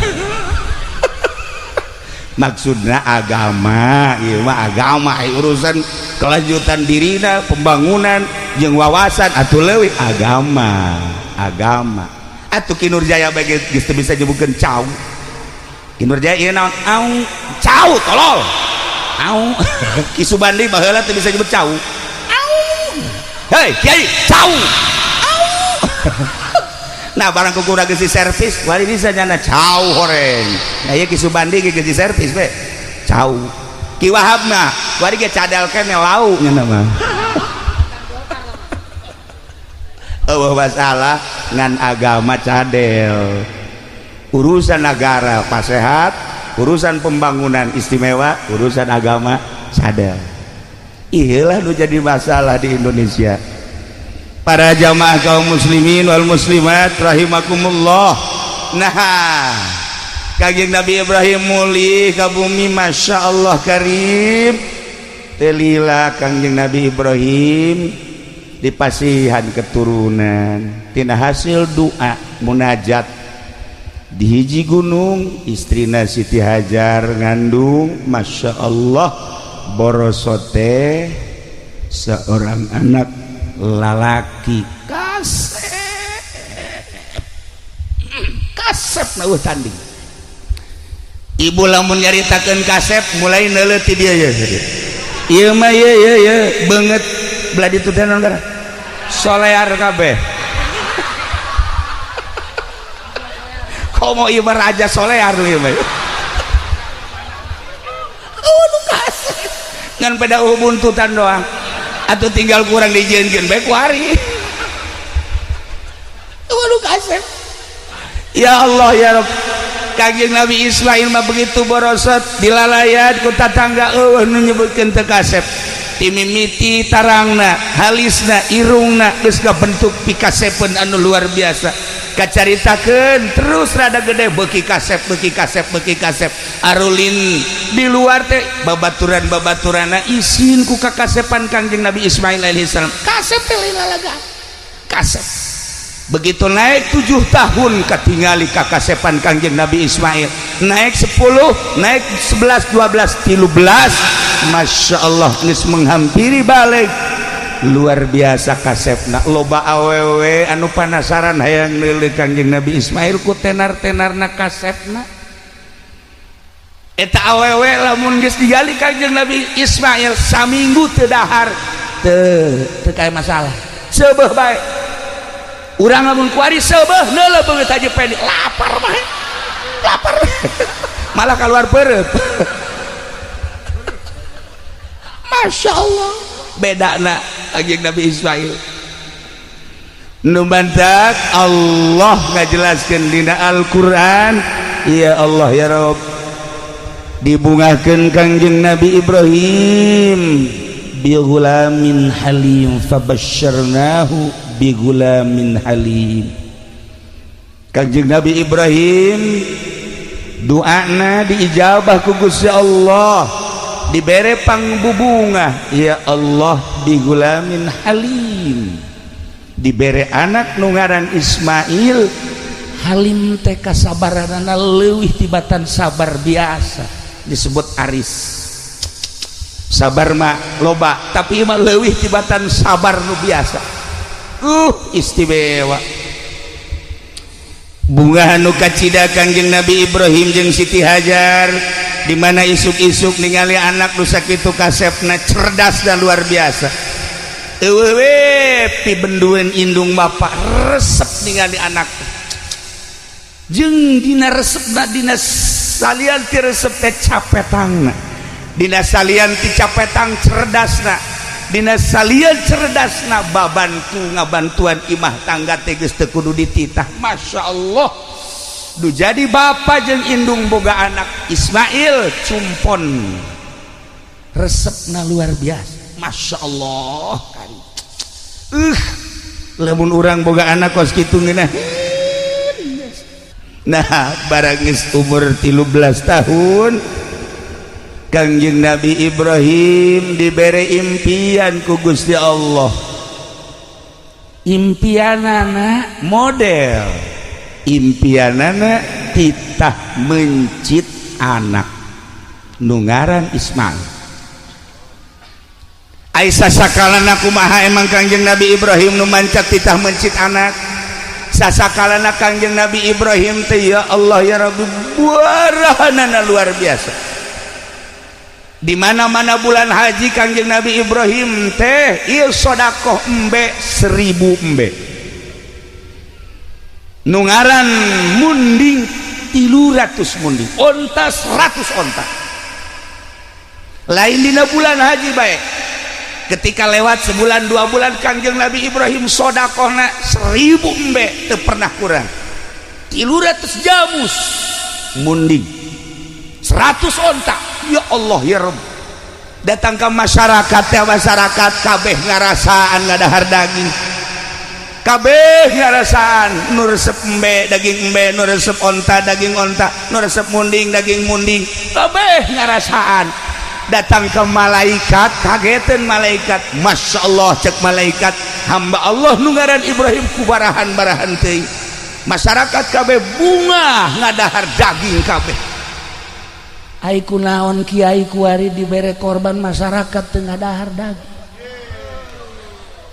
Maksudna agama, ieu mah agama urusan kelanjutan dirina, pembangunan jeung wawasan atuh leuwih agama, agama. Atuh Ki Nurjaya bae geus teu bisa nyebutkeun cau. Ki Nurjaya ieu naon? Au, cau tolol. Au. Ki Subandi baheula teu bisa nyebut cau. Au. Hei, kiai, cau. Au. Nah, barang ku kurang geus servis, wari bisa nyana cau horeng. Nah, ieu Ki Subandi ge geus servis we. Cau. Ki Wahab mah wari ge cadel keneh lau nya mah. Eueuh masalah ngan agama cadel. Urusan negara pasehat, urusan pembangunan istimewa, urusan agama cadel. Iyalah nu jadi masalah di Indonesia. Para jamaah kaum muslimin wal muslimat rahimakumullah. Nah, Kanjeng Nabi Ibrahim mulih ka bumi, Masya Allah karim. Telila Kanjeng Nabi Ibrahim dipasihan keturunan tina hasil doa munajat di hiji gunung, istrina Siti Hajar ngandung, Masya Allah borosote seorang anak lalaki kasep kasep na tanding. Ibu lamun nyaritakeun kasep mulai neuleuh ti dieu ye. Ieu mah ye ye ye beungeut belah ditu teh naon gara solear kabeh. Komo ieu mah raja solear ieu mah. Oh nu kasep ngan pada buntutan doang. Atau tinggal kurang dijieunkeun bae ku hari. Waduh kasep. Ya Allah ya Rabb. Kanjeng Nabi Ismail mah begitu borosot dilalayat ku tatangga eueuh nu nyebutkeun teu kasep. Timimiti tarangna, halisna, irungna geus kabentuk pikasepeun anu luar biasa. Kacaritakeun terus rada gede beuki kasep beuki kasep beuki kasep. Arulin di luar teh babaturan-babaturana isin ku kakasepan Kangjeng Nabi Ismail alaihissalam. Kasep teh lalaga. Kasep. Begitu naik 7 tahun katingali kakasepan Kangjeng Nabi Ismail. Naik 10, naik 11, 12, 13. Masya Allah geus menghampiri balik. Luar biasa kasepna. Loba awewe anu panasaran hayang neuleuh Kangjeng Nabi Ismail ku tenar-tenarna kasepna. Eta awewe lamun geus digali Kangjeng Nabi Ismail saminggu teu dahar teu teu kaya masalah. Seubeuh bae. Urang lamun kuari seubeuh neuleuh beungeut haji pendi lapar mah. Lapar. Malah keluar perut. Masya Allah. Bedana Kangjeng Nabi Ismail. Nu bantak Allah ngajelaskeun dina Al-Qur'an, ya Allah ya Rabb. Dibungahkeun Kangjeng Nabi Ibrahim bi ghulamin halim fabasyarnahu bi ghulamin halim. Kangjeng Nabi Ibrahim doana diijabah ku Gusti Allah, dibere pangbubungah ya Allah bi ghulamin halim, dibere anak nu ngaran Ismail. Halim teh kasabaranana leuwih tibatan sabar biasa, disebut aris. Sabar mah loba, tapi mah leuwih tibatan sabar nu biasa. Istimewa. Bunga anu kacida Kangjeng Nabi Ibrahim jeung Siti Hajar, di mana isuk-isuk ningali anak nu sakitu kasepna cerdas dan luar biasa. Eueuh we pibendueun indung bapak resep ningali anak. Jeung dina resepna dina salian ti resep teh capetangna. Dina salian ti capetang cerdasna, dina salian cerdasna babantu ngabantuan imah tangga teh geus teu kudu dititah. Masya Allah, du jadi bapa jeung indung boga anak Ismail cumpon resepna luar biasa. Masya Allah, lamun urang boga anak kos kitu ngeunah. Nah, barang geus umur 13 tahun Kangjeng Nabi Ibrahim dibere impian ku Gusti Allah. Impianana model, impianana titah mencit anak nu ngaran Ismail. Aisyah sakalana kumaha emang Kangjeng Nabi Ibrahim nu mancak titah mencit anak? Sasakalana Kangjeng Nabi Ibrahim teh ya Allah ya Rabbi, buarahanana luar biasa. Di mana-mana bulan haji Kangjeng Nabi Ibrahim teh ieu sedekah embe 1000 embe. Nu ngaran munding 300 munding, onta 100 onta. Lain dina bulan haji bae. Ketika lewat sebulan 2 bulan Kangjeng Nabi Ibrahim sodakohna 1000 embe teu pernah kurang. 300 jamus munding, 100 onta. Ya Allah ya Rabb. Datang ke masyarakat ya, masyarakat kabeh ngarasaan ngadahar daging, kabeh ngarasaan nu resep embe daging embe, nu resep onta daging onta, nu resep munding daging munding, kabeh ngarasaan. Datang ke malaikat, kagetan malaikat. Masya Allah, cek malaikat, hamba Allah nu ngaran Ibrahim kubarahan-barahan teuing. Masyarakat kabeh bunga ngadahar daging kabeh. Ai kunaon kiai kuari dibere korban masyarakat teu ngadahar daging?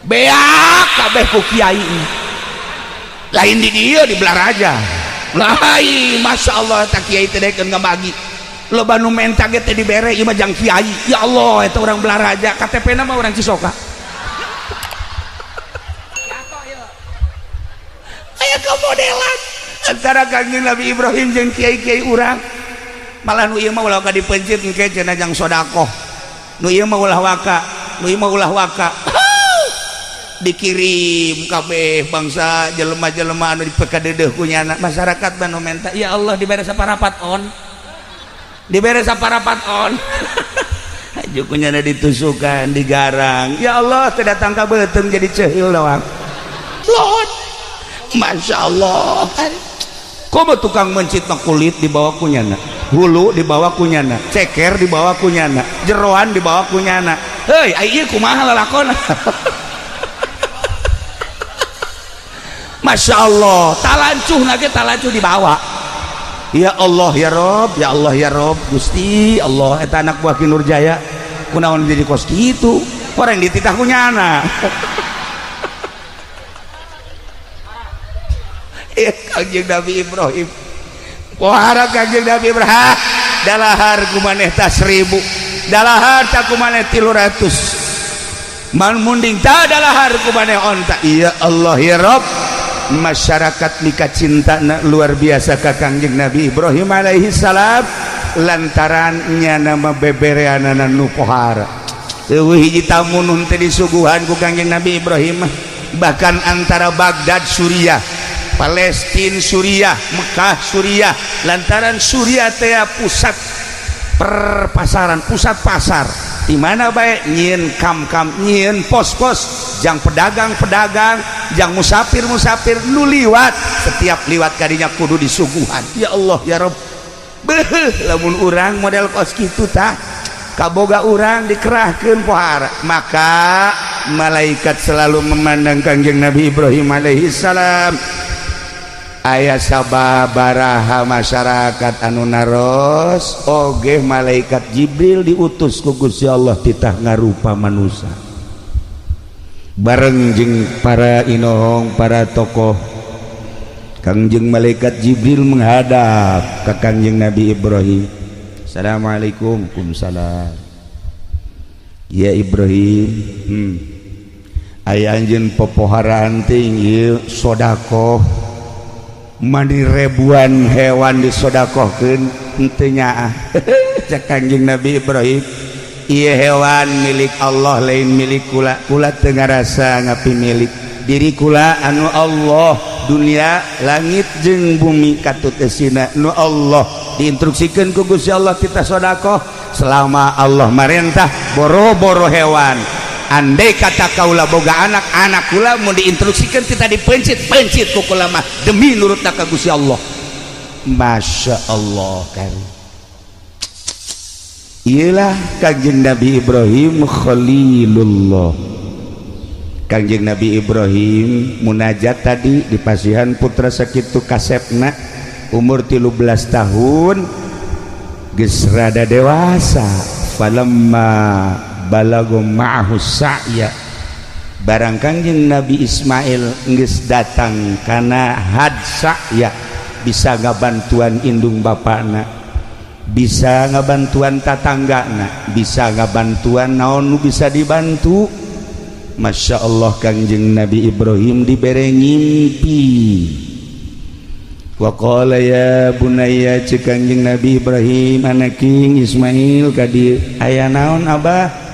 Beak kabeh ku kiai. Lain di dieu, di Belaraja. Lain, Masya Allah, tak kiai teh dekeun ngabagi. Loba nu menta ge teh dibere ieu mah jang kiai. Ya Allah, eta urang Belaraja, KTP-na mah urang Cisoka. Aya kamodelan antara Kangjeng Nabi Ibrahim jeung kiai-kiai urang. Malah nu ieu mah ulah ka dipencit engke cenah jang sedekah. Nu ieu mah ulah waka, nu ieu mah ulah waka. Dikirim kabeh bangsa jelema-jelema anu dipekadeudeeh ku nyana. Masyarakat mah nu menta, ya Allah dibere saparapat on. Dibere saparapat on. Haju ku nyana ditusukan, digarang. Ya Allah, teu datang ka beuteung jadi ceuhil doang. Lot. Masya Allah. Komo tukang mencit mah kulit dibawa ku nyana, hulu dibawa ku nyana, ceker dibawa ku nyana, jeroan dibawa ku nyana. Heuy, ai ieu kumaha lalakon? Masya Allah, talancuh nage talancuh dibawa. Ya Allah ya Rob, ya Allah ya Rob, Gusti Allah, eta anak buah Ki Nurjaya kunaon jadi kos kitu, orang dititah ku nyana. Kangjeng Nabi Ibrahim, pohara Kangjeng Nabi Ibrahim, dalahar kumaneh ta 1000, dalahar ta kumaneh 300, man munding ta dalahar kumaneh onta. Ya Allah ya Rob, masyarakat mika cinta luar biasa ka Kangjeng Nabi Ibrahim alaihi salam lantaran nyana mah bebereanana nu pohara. Eueuh hiji tamu nu teu disuguhan ku Kangjeng Nabi Ibrahim, bahkan antara Baghdad Suriah, Palestina Suriah, Mekah Suriah, lantaran Suriah teh pusat perpasaran, pusat pasar. Di mana bae nyieun kam-kam, nyieun pos-pos, jang pedagang-pedagang, jang musafir-musafir nu liwat, setiap liwat kadinya kudu disuguhan. Ya Allah ya Rabb. Beuh, lamun urang model kos kitu tah, kaboga urang dikerahkeun pohara. Maka malaikat selalu memandang Kangjeng Nabi Ibrahim alaihi salam. Aya sababaraha masyarakat anu naros oge malaikat Jibril diutus ku Gusti Allah titah ngarupa manusia bareng jeung para inohong, para tokoh. Kangjeng malaikat Jibril menghadap ke Kangjeng Nabi Ibrahim. Assalamualaikum. Waalaikumsalam. Ya Ibrahim, aya anjeun popoharaan teh ieu sedekah mani ribuan hewan disodakohkeun henteu nyaah. Cek Kangjeng Nabi Ibrahim, Ieu hewan milik Allah lain milik kula. Kula teu ngarasa ngapi milik diri kula anu Allah. Dunia langit jeung bumi katut esina nu Allah. Diinstruksikeun ku Gusti Allah kita sedekah selama Allah marentah boro-boro hewan. Andai kata kaula boga anak, anak kula mau diinstruksikan kita dipencit-pencit ku kula mah demi nurut ka Gusti Allah. Masya Allah kan. Iyalah Kangjeng Nabi Ibrahim Khalilullah. Kangjeng Nabi Ibrahim munajat tadi di pasihan putra sakitu kasepna umur 13 tahun geus rada dewasa. Falamma balago ma'ahu sa'ya, barang Kangjeng Nabi Ismail geus datang kana had sa'ya, bisa ngabantuan indung bapana, bisa ngabantuan tatanggana, bisa ngabantuan naon nu bisa dibantu. Masya Allah Kangjeng Nabi Ibrahim dibere ngimpi. Wa qala ya bunayya, ceuk Kangjeng Nabi Ibrahim anaking Ismail ka dieu, aya naon abah?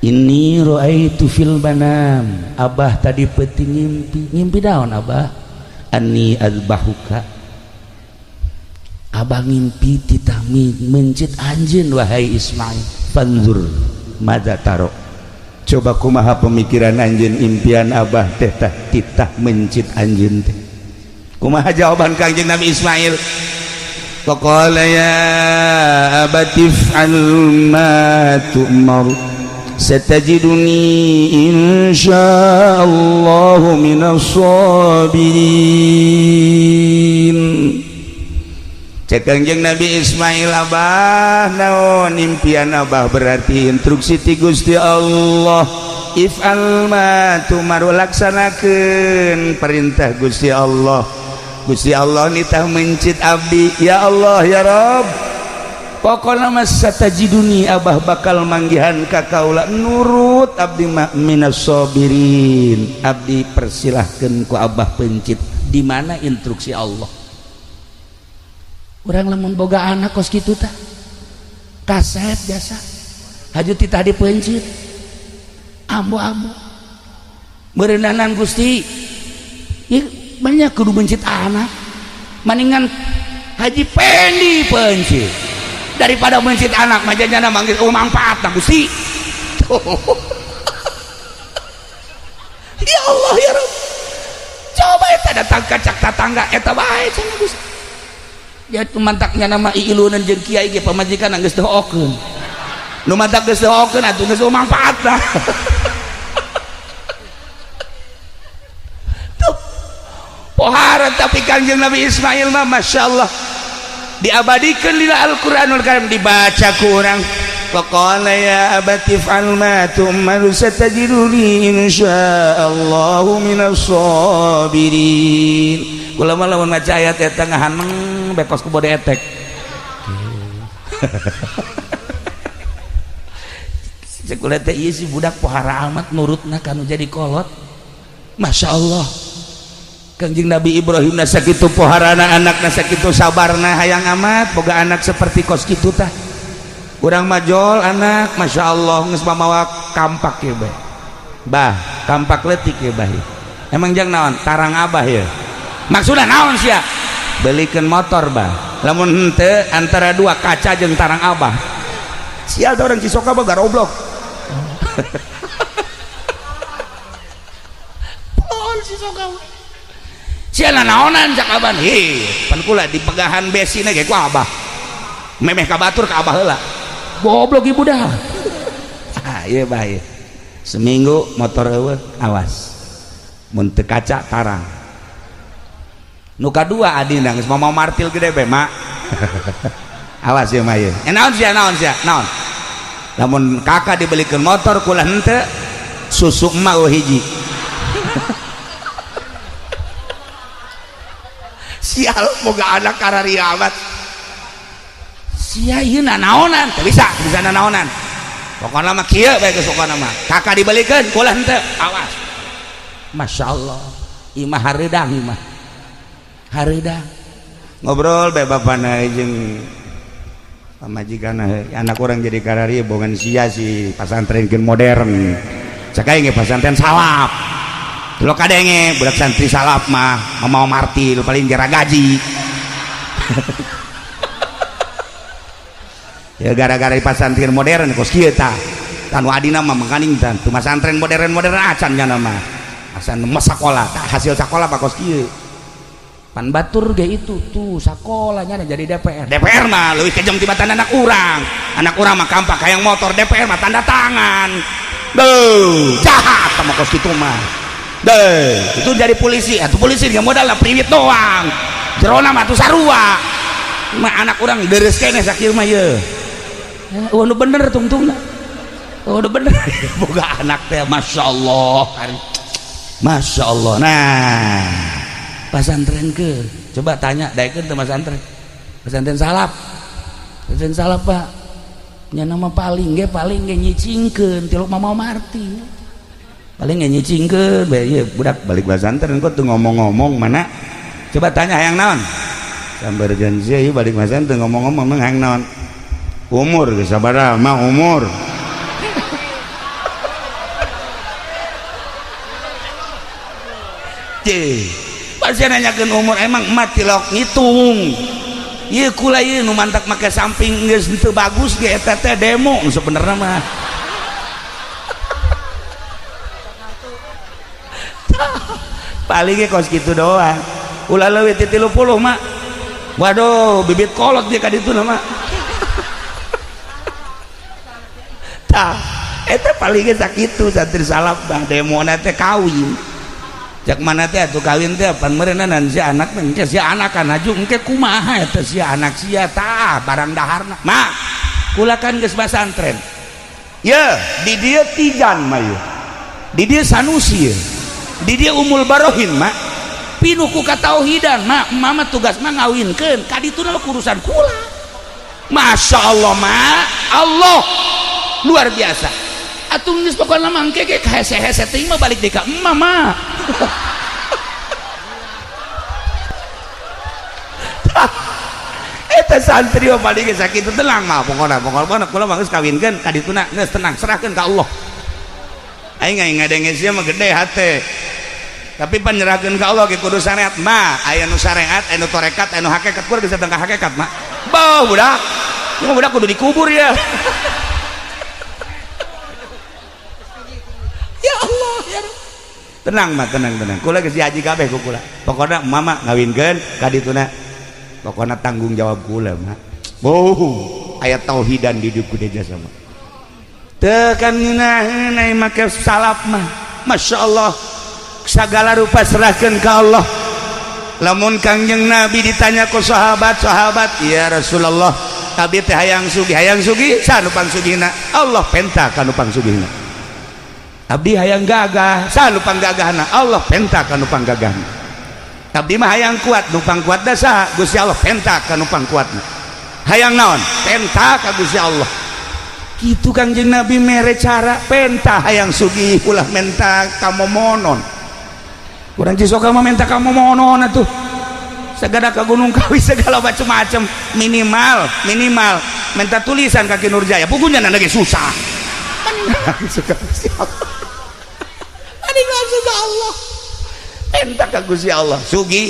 Inni ra'aitu fil manam, abah tadi peuting ngimpi. Ngimpi naon abah? Anni azbahuka, abah ngimpi titah mencit anjeun wahai Ismail. Fanzur madza taro, coba kumaha pemikiran anjeun, impian abah teh tah titah mencit anjeun teh. Kumaha jawaban Kangjeng Nabi Ismail? Faqala ya abati if'al ma tu'mar satajiduni insyaallahu minas sabirin. Cek Kangjeng Nabi Ismail, abah naon impian abah? Berarti instruksi ti Gusti Allah, if'al ma tu'mar, laksanakeun perintah Gusti Allah. Gusti Allah nitah mencit abdi, ya Allah ya Rabb, pokokna mah satajiduni, abah bakal manggihan ka kaula nurut abdi mah minas sabirin. Abdi persilahkeun ku abah pencit. Di mana instruksi Allah? Urang lamun boga anak kos kitu tah kaset biasa haju titah dipencit ambo-ambo meureunanan Gusti. Ieu banyak kudu mencit anak, maningan Haji Pendi pencit daripada mencit anak majanya manggil oh manfaat nah Gusti. Ya Allah ya Rabb, coba eta datang ka cak tatangga eta bae cenah Gusti. Ya mantaknya nama iilunan jeung kiai ge pamajikan geus doakeun. Nu mantak geus doakeun atuh geus manfaatna. Tuh. Pohara tapi Kangjeng Nabi Ismail mah Masya Allah diabadikeun dina Al-Qur'anul Karim, dibaca ku urang. Faqala ya abati if'al ma tu'mar satajiduni insyaallahu minas sabirin. Kula mah lamun maca ayat eta ngahaneng bekos ku bode etek. Cek kula teh ieu si budak pohara amat nurutna kanu jadi kolot. Masya Allah. Kangjeng Nabi Ibrahim na sakitu poharana anakna sakitu sabarna, hayang amat boga anak seperti kos kitu tah. Urang majol anak Masya Allah geus mamawa kampak ye bae. Bah, kampak leutik ye bah. Emang jang naon? Tarang abah ye. Maksudna naon sia? Belikeun motor bah. Lamun henteu antara dua kaca jeung tarang abah. Sial teh urang Cisoka mah garoblok. Pol Cisoka. Sia naonan cak abah. Hi, pan kula dipegahan besina ge ku abah. Memeh ka batur ka abah heula. Goblok ibu dah. Ah, ieu bah ieu. Seminggu motor eueuh, awas. Mun teu kaca tarang. Nu kadua adina geus mau martil gede be mak. Awas ieu mah ieu. Naon sia naon sia naon. Lamun kakak dibelikeun motor kula henteu, susu emak eueuh hiji. Sial boga anak kararia amat. Sia ieu nanaonan teu bisa, bisa nanaonan. Pokona mah kieu bae geus pokona mah. Kakak dibelikeun kula henteu, awas. Masya Allah, ieu mah hareudang ieu mah. Hareudang. Ngobrol bae bapana jeung Pamajikan anak orang jadi karari bongan sia si pasantren modern. Cek aing ge pasantren salaf. Lo kadenge budak santri salaf mah mau martil paling jara gaji. Ya gara-gara di pasantren modern kos kieu tah. Tanu adina mah makaning tan. Teu masantren modern-modern acan nya mah. Asan sakola, hasil sakola mah kos kieu. Pan batur ge itu tuh sakolanya jadi DPR. DPR mah leuwih kejam tibatan anak urang. Anak urang mah kampak hayang motor, DPR mah tanda tangan. Duh, jahat sama kos kitu mah. Deh, itu jadi polisi. Atuh polisi dia modal lah priwit doang. Jerona mah tuh sarua. Mah anak urang deres keneh sakieu mah ye. Oh, nu bener tungtungna. Oh, nu bener. Boga anak teh masyaallah. Masyaallah. Nah, pasantren ke coba tanya daekeun teu pasantren. Pasantren salaf. Pasantren salaf Pak. Nya nama paling ge nyicingkeun tilok Mama Marti. Paling ge nyicingkeun bae ieu budak balik pasantren kok teu ngomong-ngomong mana? Coba tanya hayang naon? Sambar janji ieu balik pasantren ngomong-ngomong mah hayang naon? Umur geus sabaraha mah umur. Cih, pasti nanyakeun umur emang emak tilok ngitung. Ieu kula ieu nu mantak make samping geus teu bagus ge eta teh demo sebenarnya mah. Paling ge kos kitu doang. Ulah leuwih ti 30 mah. Waduh, bibit kolot dia ka ditu mah. Tah, eta paling ge sakitu santri salaf mah demona teh kawin. Cak mana teh atuh kawin teh pan meureunna si anak mah engke si anak kan haju engke kumaha eta si anak sia tah barang daharna. Ma, kula kan geus pasantren. Ye, di dieu Tijan mah ye. Di dieu Sanusi ye. Di dieu Umul Barohin mah. Pinuh ku katauhidan mah, mama tugas mah ngawinkeun ka dituna urusan kula. Masya Allah ma, Allah luar biasa. Atuh geus pokona mah engke ge hese-hese teuing mah balik deui ka emak mah. Eta santri mah paling geus sakitu tenang mah pokona pokona kula mah geus kawinkeun ka dituna geus tenang serahkeun ka Allah. Aing aing ngadenge sia mah gede hate. Tapi pan nyerahkeun ka Allah ge kudu syariat mah, aya nu syariat, aya nu tarekat, aya nu hakikat, kudu geus datang ka hakikat mah. Beuh budak. Ieu budak kudu dikubur ya. Ya Allah ya Rabb. Tenang mah tenang tenang. Kula geus diaji kabeh ku kula. Pokona mama ngawinkeun ka dituna. Pokona tanggung jawab kula mah. Oh, aya tauhidan di dieu kudu jasa mah. Teu kan ngeunaheun ai make salaf mah. Masyaallah. Sagala rupa serahkeun ka Allah. Lamun Kangjeng Nabi ditanya ku sahabat-sahabat, "Ya Rasulullah, abdi teh hayang sugih saha nu pangsugihna?" Allah penta ka nu pangsugihna. Abdi hayang gagah, saha nu panggagahna? Allah penta ka nu panggagahna. Abdi mah hayang kuat, nu pangkuatna saha? Gusti Allah penta ka nu pangkuatna. Hayang naon? Penta ka Gusti Allah. Kitu Kangjeng Nabi mere cara penta hayang sugih ulah menta ka momonon. Kurang Cisoka mah menta ka momonon atuh. Segala ka Gunung Kawi segala macem-macem minimal minimal menta tulisan ka Ki Nurjaya pugunya lagi susah. Suka Gusti Allah. Aing langsung ka Allah. Penta ka Gusti Allah. Sugih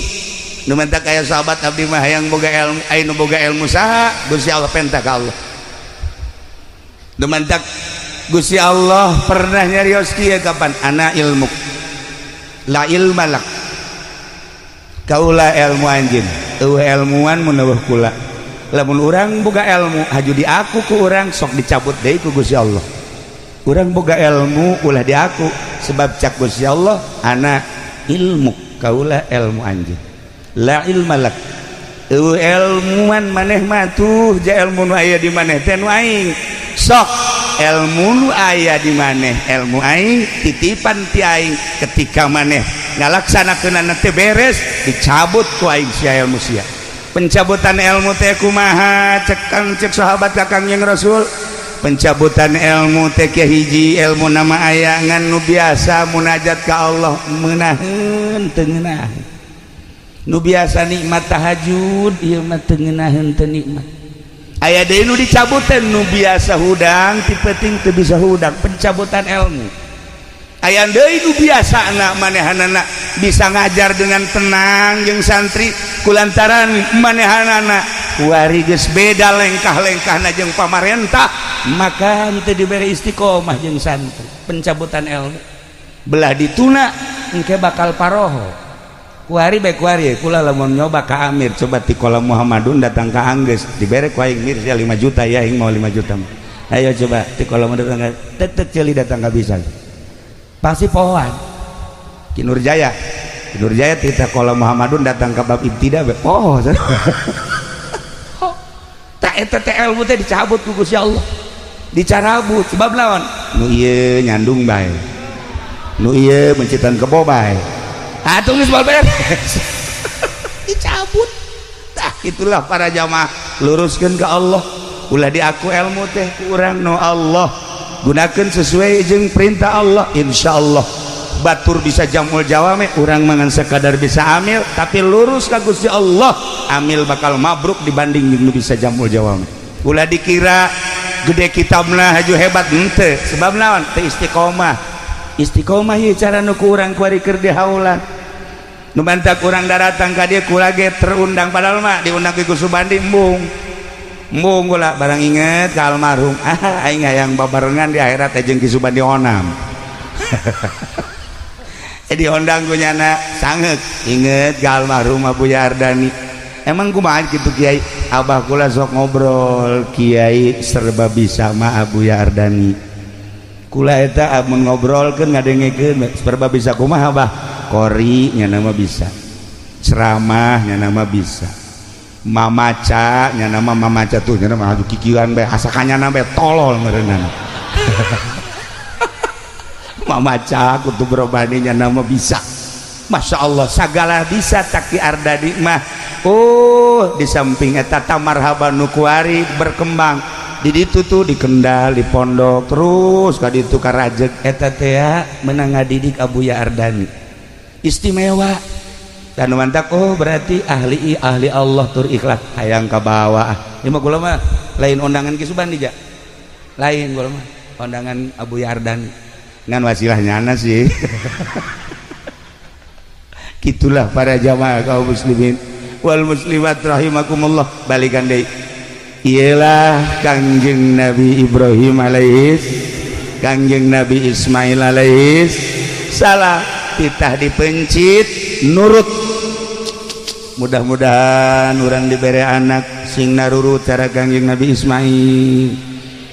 nu menta kaya sahabat abdi mah hayang boga ilmu, aya nu boga ilmu saha? Gusti Allah penta ka Allah. Nu menta Gusti Allah pernah nyarios kieu kapan? Ana ilmu. La ilma lak. Kaula ilmu anjeun. Eueuh ilmuan mun eueuh kula. Lamun urang boga ilmu haju diaku ku urang sok dicabut deui ku Gusti Allah. Urang boga ilmu ulah diaku sebab cak Gusti Allah ana ilmu kaula ilmu anjeun. La ilma lak. Eueuh ilmuan maneh mah tuh ja ilmu nu aya di maneh teh nu aing. Sok ilmu nu aya di maneh ilmu aing titipan ti aing ketika maneh ngalaksanakeunana teh beres dicabut ku aing sia ilmu sia. Pencabutan ilmu teh kumaha cek kang cek sahabat ka Kangjeng Rasul? Pencabutan ilmu teh hiji ilmu nama aya ngan nu biasa munajat ka Allah meunaheun teu ngeunaheun. Nu biasa nikmat tahajud ieu mah teu ngeunaheun teu nikmat. Aya deui nu dicabutan, nu biasa hudang ti peuting teu bisa hudang, pencabutan ilmu. Aya deui nu biasa anak manehanana bisa ngajar dengan tenang jeung santri, kulantaran manehanana kuari geus beda lengkah-lengkahna jeung pamarentah, maka teu dibere istiqomah jeung santri, pencabutan ilmu. Belah dituna engke bakal paroho. Kuari bae, kuari kula lamun nyoba ka Amir, coba ti kolam Muhammadun datang ka Anggeus, dibere ku aing, "Mir, 5 juta ya, aing mau 5 juta." Ayo coba ti kolam datang ka tetet ceuli datang ka bisa, pasti pohoan. Ki Nurjaya, Ki Nurjaya ti kolam Muhammadun datang ka bab ibtida poho. Tak eta teh ilmu teh dicabut ku Gusti Allah, dicarabut. Sebab lawan nu ieu nyandung bae, nu ieu mencitan kebo bae, atuh geus beres dicabut. Tah, itulah para jamaah, luruskeun ke Allah, ulah diaku ilmu teh ku urang. No Allah gunakeun sesuai jeung perintah Allah, insyaallah batur bisa jamul jawame, urang mangan sekadar bisa amil, tapi lurus ka Gusti Allah, amil bakal mabruk dibanding jeung nu bisa jamul jawame. Ulah dikira gede kitabna haju hebat, henteu. Sebab naon? Teu istiqomah. Istiqomah ieu cara nu ku urang kuari keur dihaulan. Nu mantak urang daratang ka dieu, kula ge terundang, padahal mah diundang ku Subandi embung embung kula. Barang inget ka almarhum, ah, aing hayang babarengan di akhirat jeung Ki Subandi Onam. Jadi diundang ku nyana sangeuk, inget ka almarhum Abu Ardani. Emang kumaha kitu, Kiai? Abah kula sok ngobrol, Kiai serba bisa mah Abu Ardani. Kula eta amun ngobrolkeun, ngadengekeun, serba bisa kumaha, Abah? Qori nya nama bisa, ceramah nya nama bisa, mamaca nya nama, mamaca tuh nya nama aju kikieuan bae, asa kanyana bae, tolol meureunana. Mamaca kutub robani nya nama bisa. Masya Allah, sagala bisa taki Ardani mah. Oh, di samping eta tamarhaban nu kuari berkembang di ditu tuh, di Kendal, di pondok, terus ka ditu ka Rajeg eta teh menang ngadidik Abuya Ardani istimewa dan mantap. Oh, berarti ahli ahli Allah tur ikhlas, hayang ka bawah. Ah, mah kula mah lain undangan Ki Subandi ja, lain, kula mah undangan Abu Ardani ngan wasilah nyana sih. Gitulah para jamaah kaum muslimin wal muslimat rahimakumullah. Balikan deui, iyalah Kangjeng Nabi Ibrahim alaihis, Kangjeng Nabi Ismail alaihis salam, titah dipencit nurut. Mudah-mudahan orang diberi anak sing narurut cara Kangjeng Nabi Ismail.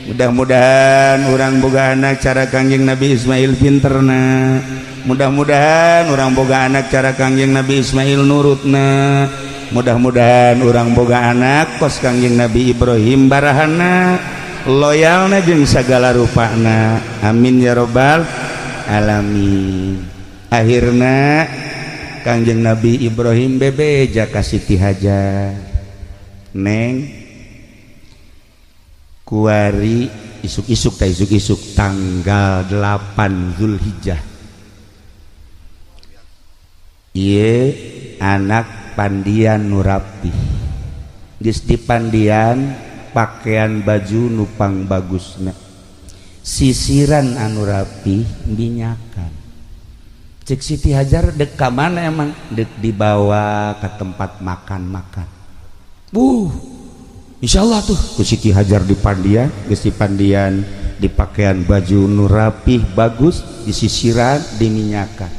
Mudah-mudahan orang boga anak cara Kangjeng Nabi Ismail pinterna. Mudah-mudahan orang boga anak cara Kangjeng Nabi Ismail nurutna. Mudah-mudahan orang boga anak kos Kangjeng Nabi Ibrahim barahana, loyalna jeung sagala rupana. Amin ya robbal alamin. Akhirna Kangjeng Nabi Ibrahim bebeja ka Siti Hajar, "Neng, kuari isuk-isuk ta, isuk-isuk tanggal 8 Zulhijjah, ieu anak pandian nu rapi, geus dipandian, pakaian baju nupang bagusna, sisiran anu rapi, minyakan." Cek Siti Hajar, "Dek ka mana emang?" "Dek dibawa ke tempat makan-makan." Insyaallah tuh ku Siti Hajar dipandian, geus dipandian, dipakaian baju nu rapih bagus, disisiran, diminyakan,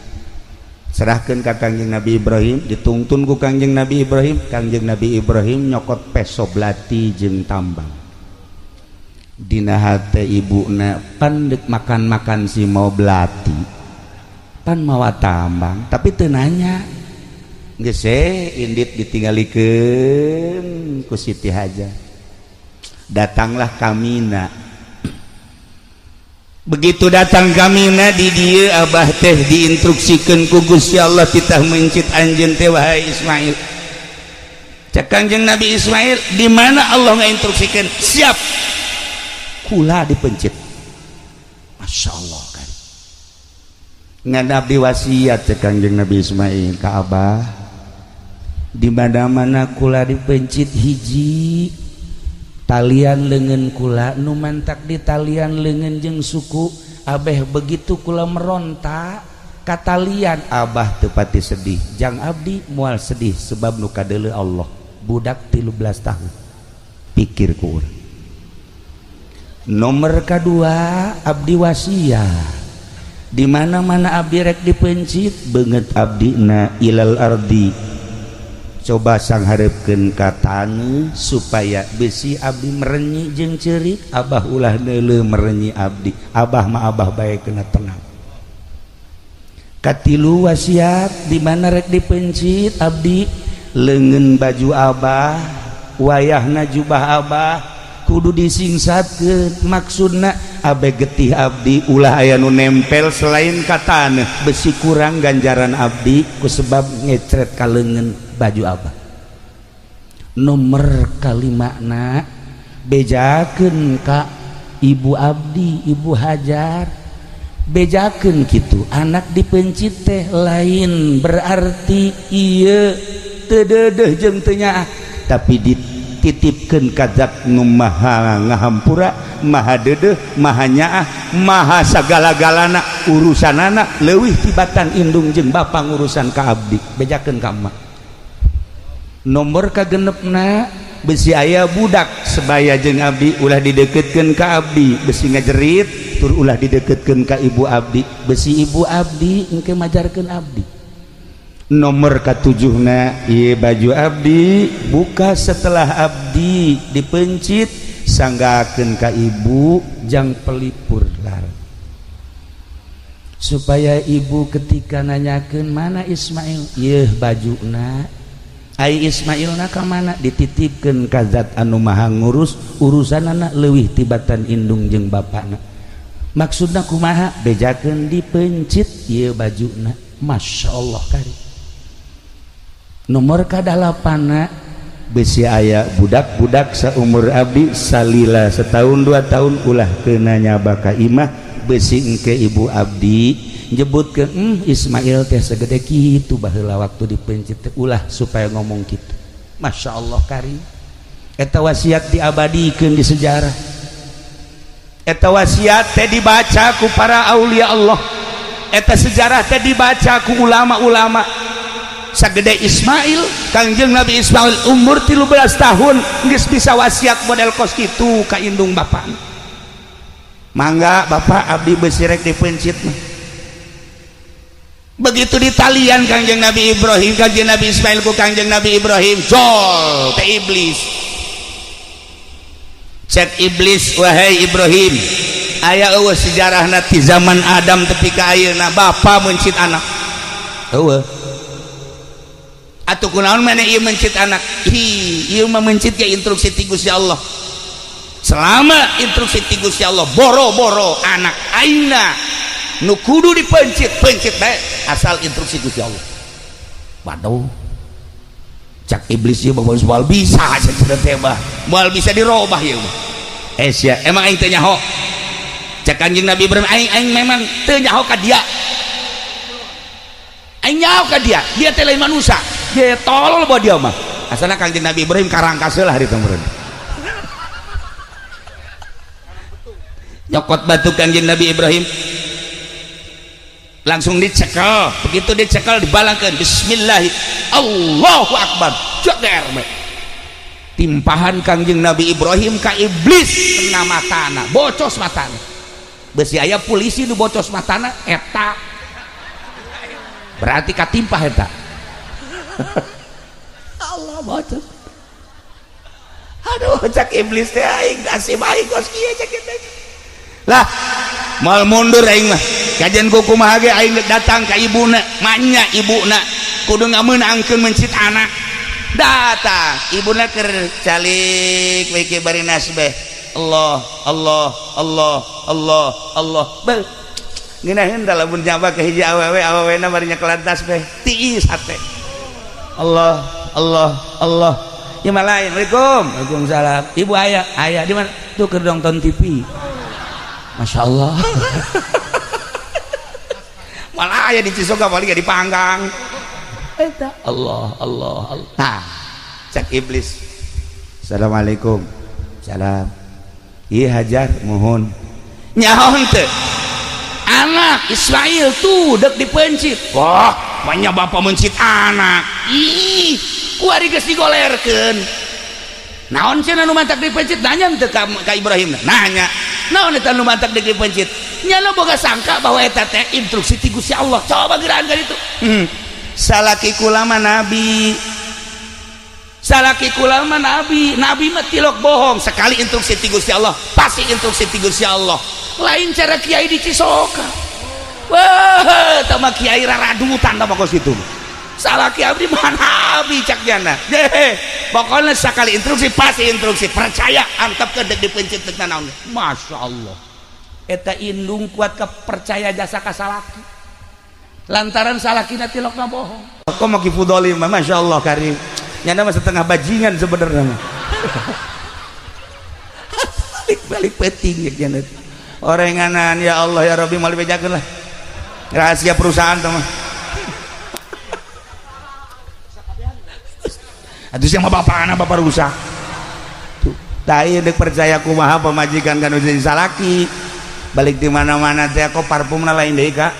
serahkan ke Kangjeng Nabi Ibrahim. Dituntun ku Kangjeng Nabi Ibrahim. Kangjeng Nabi Ibrahim nyokot peso belati jeung tambang. Dina hate ibuna, pan dek makan-makan si mau belati, pan mawa tambang, tapi teu nanya. Geus indit ditinggalikeun ku Siti Hajar, datanglah Kamina. Begitu datang Kamina di dieu, Abah teh diinstruksikan ku Gusti Allah, titah mencit anjeun teh, wahai Ismail. Cek Kangjeng Nabi Ismail, "Di mana Allah ngainstruksikan?" "Siap, kula dipencit." Masya Allah kan, ngan abdi wasiat, cek Kangjeng Nabi Ismail ka Abah, di mana-mana kula dipencit, hiji Talian leungeun kula nu mantak di talian leungeun jeung suku abeh begitu kula meronta katalian abah teu pati sedih jang abdi moal sedih sebab nu kadeuleu Allah budak 13 tahun pikir ku urang. Nomor kedua abdi wasiat di mana-mana abdi rek dipencit beungeut abdi na ilal ardi coba sangharepkeun ka taneuh supaya besi abdi merenyi jeung ceurik abah ulah neuleuh merenyi abdi abah mah abah bae kena tenang. Katilu wasiat di mana rek dipencit abdi leungeun baju abah wayahna jubah abah kudu disingsatkeun maksudna abe getih abdi ulah aya nu nempel selain ka taneuh besi kurang ganjaran abdi ku sebab ngecret ka leungeun baju abah. Nomor kalimana bejakeun ka ibu abdi ibu Hajar bejakeun kitu anak dipencit teh lain berarti ieu teu deudeuh jeung teu nyaah tapi dititipkeun ka zat nu maha ngahampura maha deudeuh maha nyaah maha sagala-galana urusanana leuwih tibatan indung jeung bapa ngurusan ka abdi bejakeun ka emak. Nomor kagenepna besi aya budak sebaya jeung abdi ulah dideketkeun ka abdi besi ngajerit tur ulah dideketkeun ka ibu abdi besi ibu abdi engke majarkeun abdi. Nomor katujuhna ieu baju abdi buka setelah abdi dipencit sanggakeun ka ibu jang pelipur lar supaya ibu ketika nanyakeun mana Ismail ieu bajuna ai Ismailna ka mana dititipkeun ka zat anu maha ngurus urusanana leuwih tibatan indung jeung bapana. Maksudna kumaha bejakeun dipencit ieu bajuna. Masya Allah kari. Nomor kadalapana besi aya budak-budak saumur abdi salila setahun 2 tahun ulah kena nyaba ka imah besi engke ibu abdi nyebutkeun Ismail teh segede kitu baheula waktu dipencit teh ulah supaya ngomong kitu. Masya Allah kari. Eta wasiat diabadikeun di sejarah. Eta wasiat teh dibaca ku para aulia Allah. Eta sejarah teh dibaca ku ulama-ulama. Sagede Ismail, Kangjeng Nabi Ismail umur 13 tahun geus bisa wasiat model kos kitu ka indung bapak. Mangga bapak abdi besi rek dipencit mah. Begitu ditalian Kangjeng Nabi Ibrahim, Kangjeng Nabi Ismail ku Kangjeng Nabi Ibrahim, jol teh iblis. Cek iblis, wahai Ibrahim, aya eueuh sejarahna ti zaman Adam tepi ka ayeuna bapa mencit anak. Eueuh. Atuh kunaon maneh ieu mencit anak? Hi, ieu mah mencit ge instruksi ti Gusti Allah. Selama instruksi ti Gusti Allah boro-boro anak aingna nu kudu dipencit, pencit bae asal instruksi Gusti Allah. Waduh. Cak iblis ieu mah moal bisa cenah teh mah. Moal bisa dirobah ieu mah. Eh sia, emang aing teu nyaho. Cak Kanjeng Nabi Ibrahim aing aing memang teu nyaho ka dia. Aing nyaho ka dia, dia teh lain manusia. Dia tolol bawa dia mah. Asalna Kanjeng Nabi Ibrahim karangkas lah hari meureun. Nyokot batu Kanjeng Nabi Ibrahim langsung dicekel, begitu dicekel dibalangkeun bismillah Allahu akbar jeger we. Timpahan Kangjeng Nabi Ibrahim ka iblis kena matana, bocos matana. Besi aya polisi nu bocos matana eta. Berarti katimpah eta. Allah bocos. Aduh cak iblis teh aing nasib aing kos kieu cak teh. Lah moal mundur aing mah. Kajian ku kumaha ge aing datang ka ibuna, manya ibuna kudu ngameunangkeun mencit anak. Datang ibuna keur calik we ke bari nasbeh. Allah Allah Allah Allah Allah. Beuh. Ngeunaheun da lamun nyaba ka hiji awewe, awewena bari nyekelan tasbeh. Tiis hate. Allah Allah Allah. Ya mah lain. Waalaikum. Waalaikumsalam. Ibu aya, aya di mana? Tuh keur nonton TV. Masya Allah. Malah aya di Cisoga paling di panggang. Eta Allah Allah Allah. Nah, cek iblis. Assalamualaikum. Salam. Iya Hajar mohon. Nyaho teu? Anak Ismail tuh dek dipencit. Wah, banyak bapak mencit anak. Ih, kuari geus digolerkeun. Naon cenah nu mantak dipencit? Nanya teu ka Ibrahim? Nanya. Naon eta nu mantak dipencit? Nya boga sangka bahwa eta teh instruksi ti Gusti Allah. Coba geraan ka ditu. Salaki kula mah nabi. Salaki kula mah nabi. Nabi mah tilok bohong. Sekali instruksi ti Gusti Allah, pasti instruksi ti Gusti Allah. Lain cara kiai di Cisoka. Wah, tama kiai raradutan tama kos kitu. Salaki abdi mah nabi cak jana. Pokoknya sekali instruksi pasti instruksi. Percaya antep ke dek dipencit dek nanaon. Masya Allah. Eta indung kuat kepercaya jasa ka salaki. Lantaran salakina tilokna bohong. Kok mau kifudoli mah Masya Allah karim. Nyana mah setengah bajingan sebenarnya mah. Balik-balik peting ya jana. Orenganan ya Allah ya Rabbi mau dibejakeun lah. Rahasia perusahaan tuh mah. Atuh sia mah bapana bapak rusak. Tuh, tai deuk percaya kumaha pamajikan kan jadi salaki. Balik di mana-mana teh kok parfumna lain deui Kak.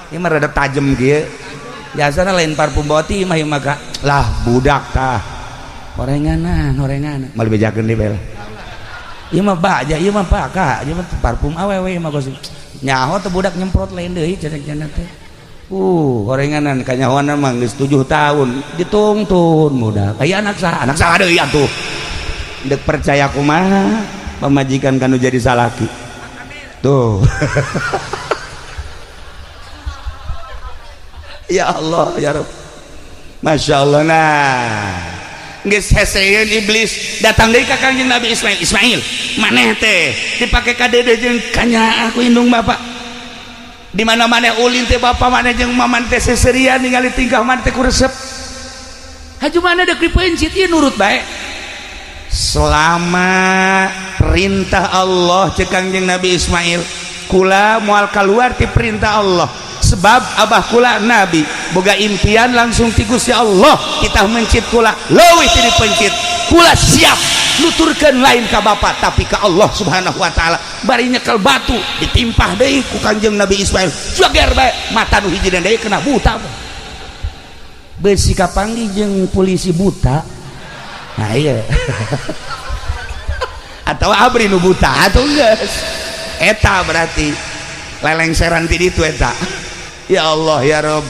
Ieu mah rada tajem kieu. Biasana lain parfum boti mah ieu mah Kak. Lah budak tah. Orenganan, orenganan. Mal dibejakeun deui bae lah. Ieu mah baja, ieu mah Pak, ieu mah parfum awewe mah kos. Nyaho teh budak nyemprot lain deui cenah teh. Orenganan kanyahoana mah geus 7 tahun ditungtun budak. Aya anak saha? Anak saha deui atuh. Deuk percaya kumaha pamajikan kanu jadi salaki. Tuh. Ya Allah ya Rabb. Masya Allah. Nah, geus heseun iblis datang deui ka Kangjeng Nabi Ismail. Ismail, maneh teh dipake ka dede jeung kanyaah ku indung bapak. Di mana maneh ulin teh bapak maneh jeung maman teh seserian ningali tingkah maneh teh ku resep. Haju maneh deuk dipeuncit ieu nurut bae. Selama perintah Allah cek Kangjeng Nabi Ismail, kula moal kaluar ti perintah Allah. Sebab abah kula nabi boga impian langsung ti Gusti Allah kita mencit kula leuwih ti dipencit kula siap nuturkeun lain ka bapa tapi ka Allah Subhanahu wa taala. Bari nyekel batu ditimpah deui ku Kangjeng Nabi Ismail jager bae mata nu hiji deui kena buta. Beusi kapanggih jeung polisi buta. Nah iya. Atau abri nu buta atuh geus eta berarti lelengseran ti ditu eta. Ya Allah ya Rob.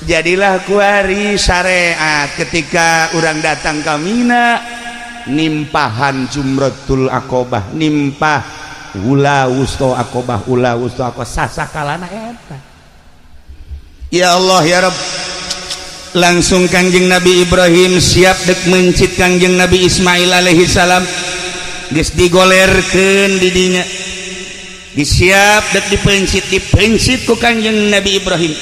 Jadilah kuari syariat ketika orang datang ke Mina nimpahan Jumratul Aqobah, nimpah ula wusto Aqobah, ula wusto Aqobah sasakalana eta. Ya Allah ya Rob. Langsung Kangjeng Nabi Ibrahim siap dek mencit Kangjeng Nabi Ismail alaihi salam. Geus digolerkeun di dinya. Disiap dek dipencit, dipencit ku Kangjeng Nabi Ibrahim.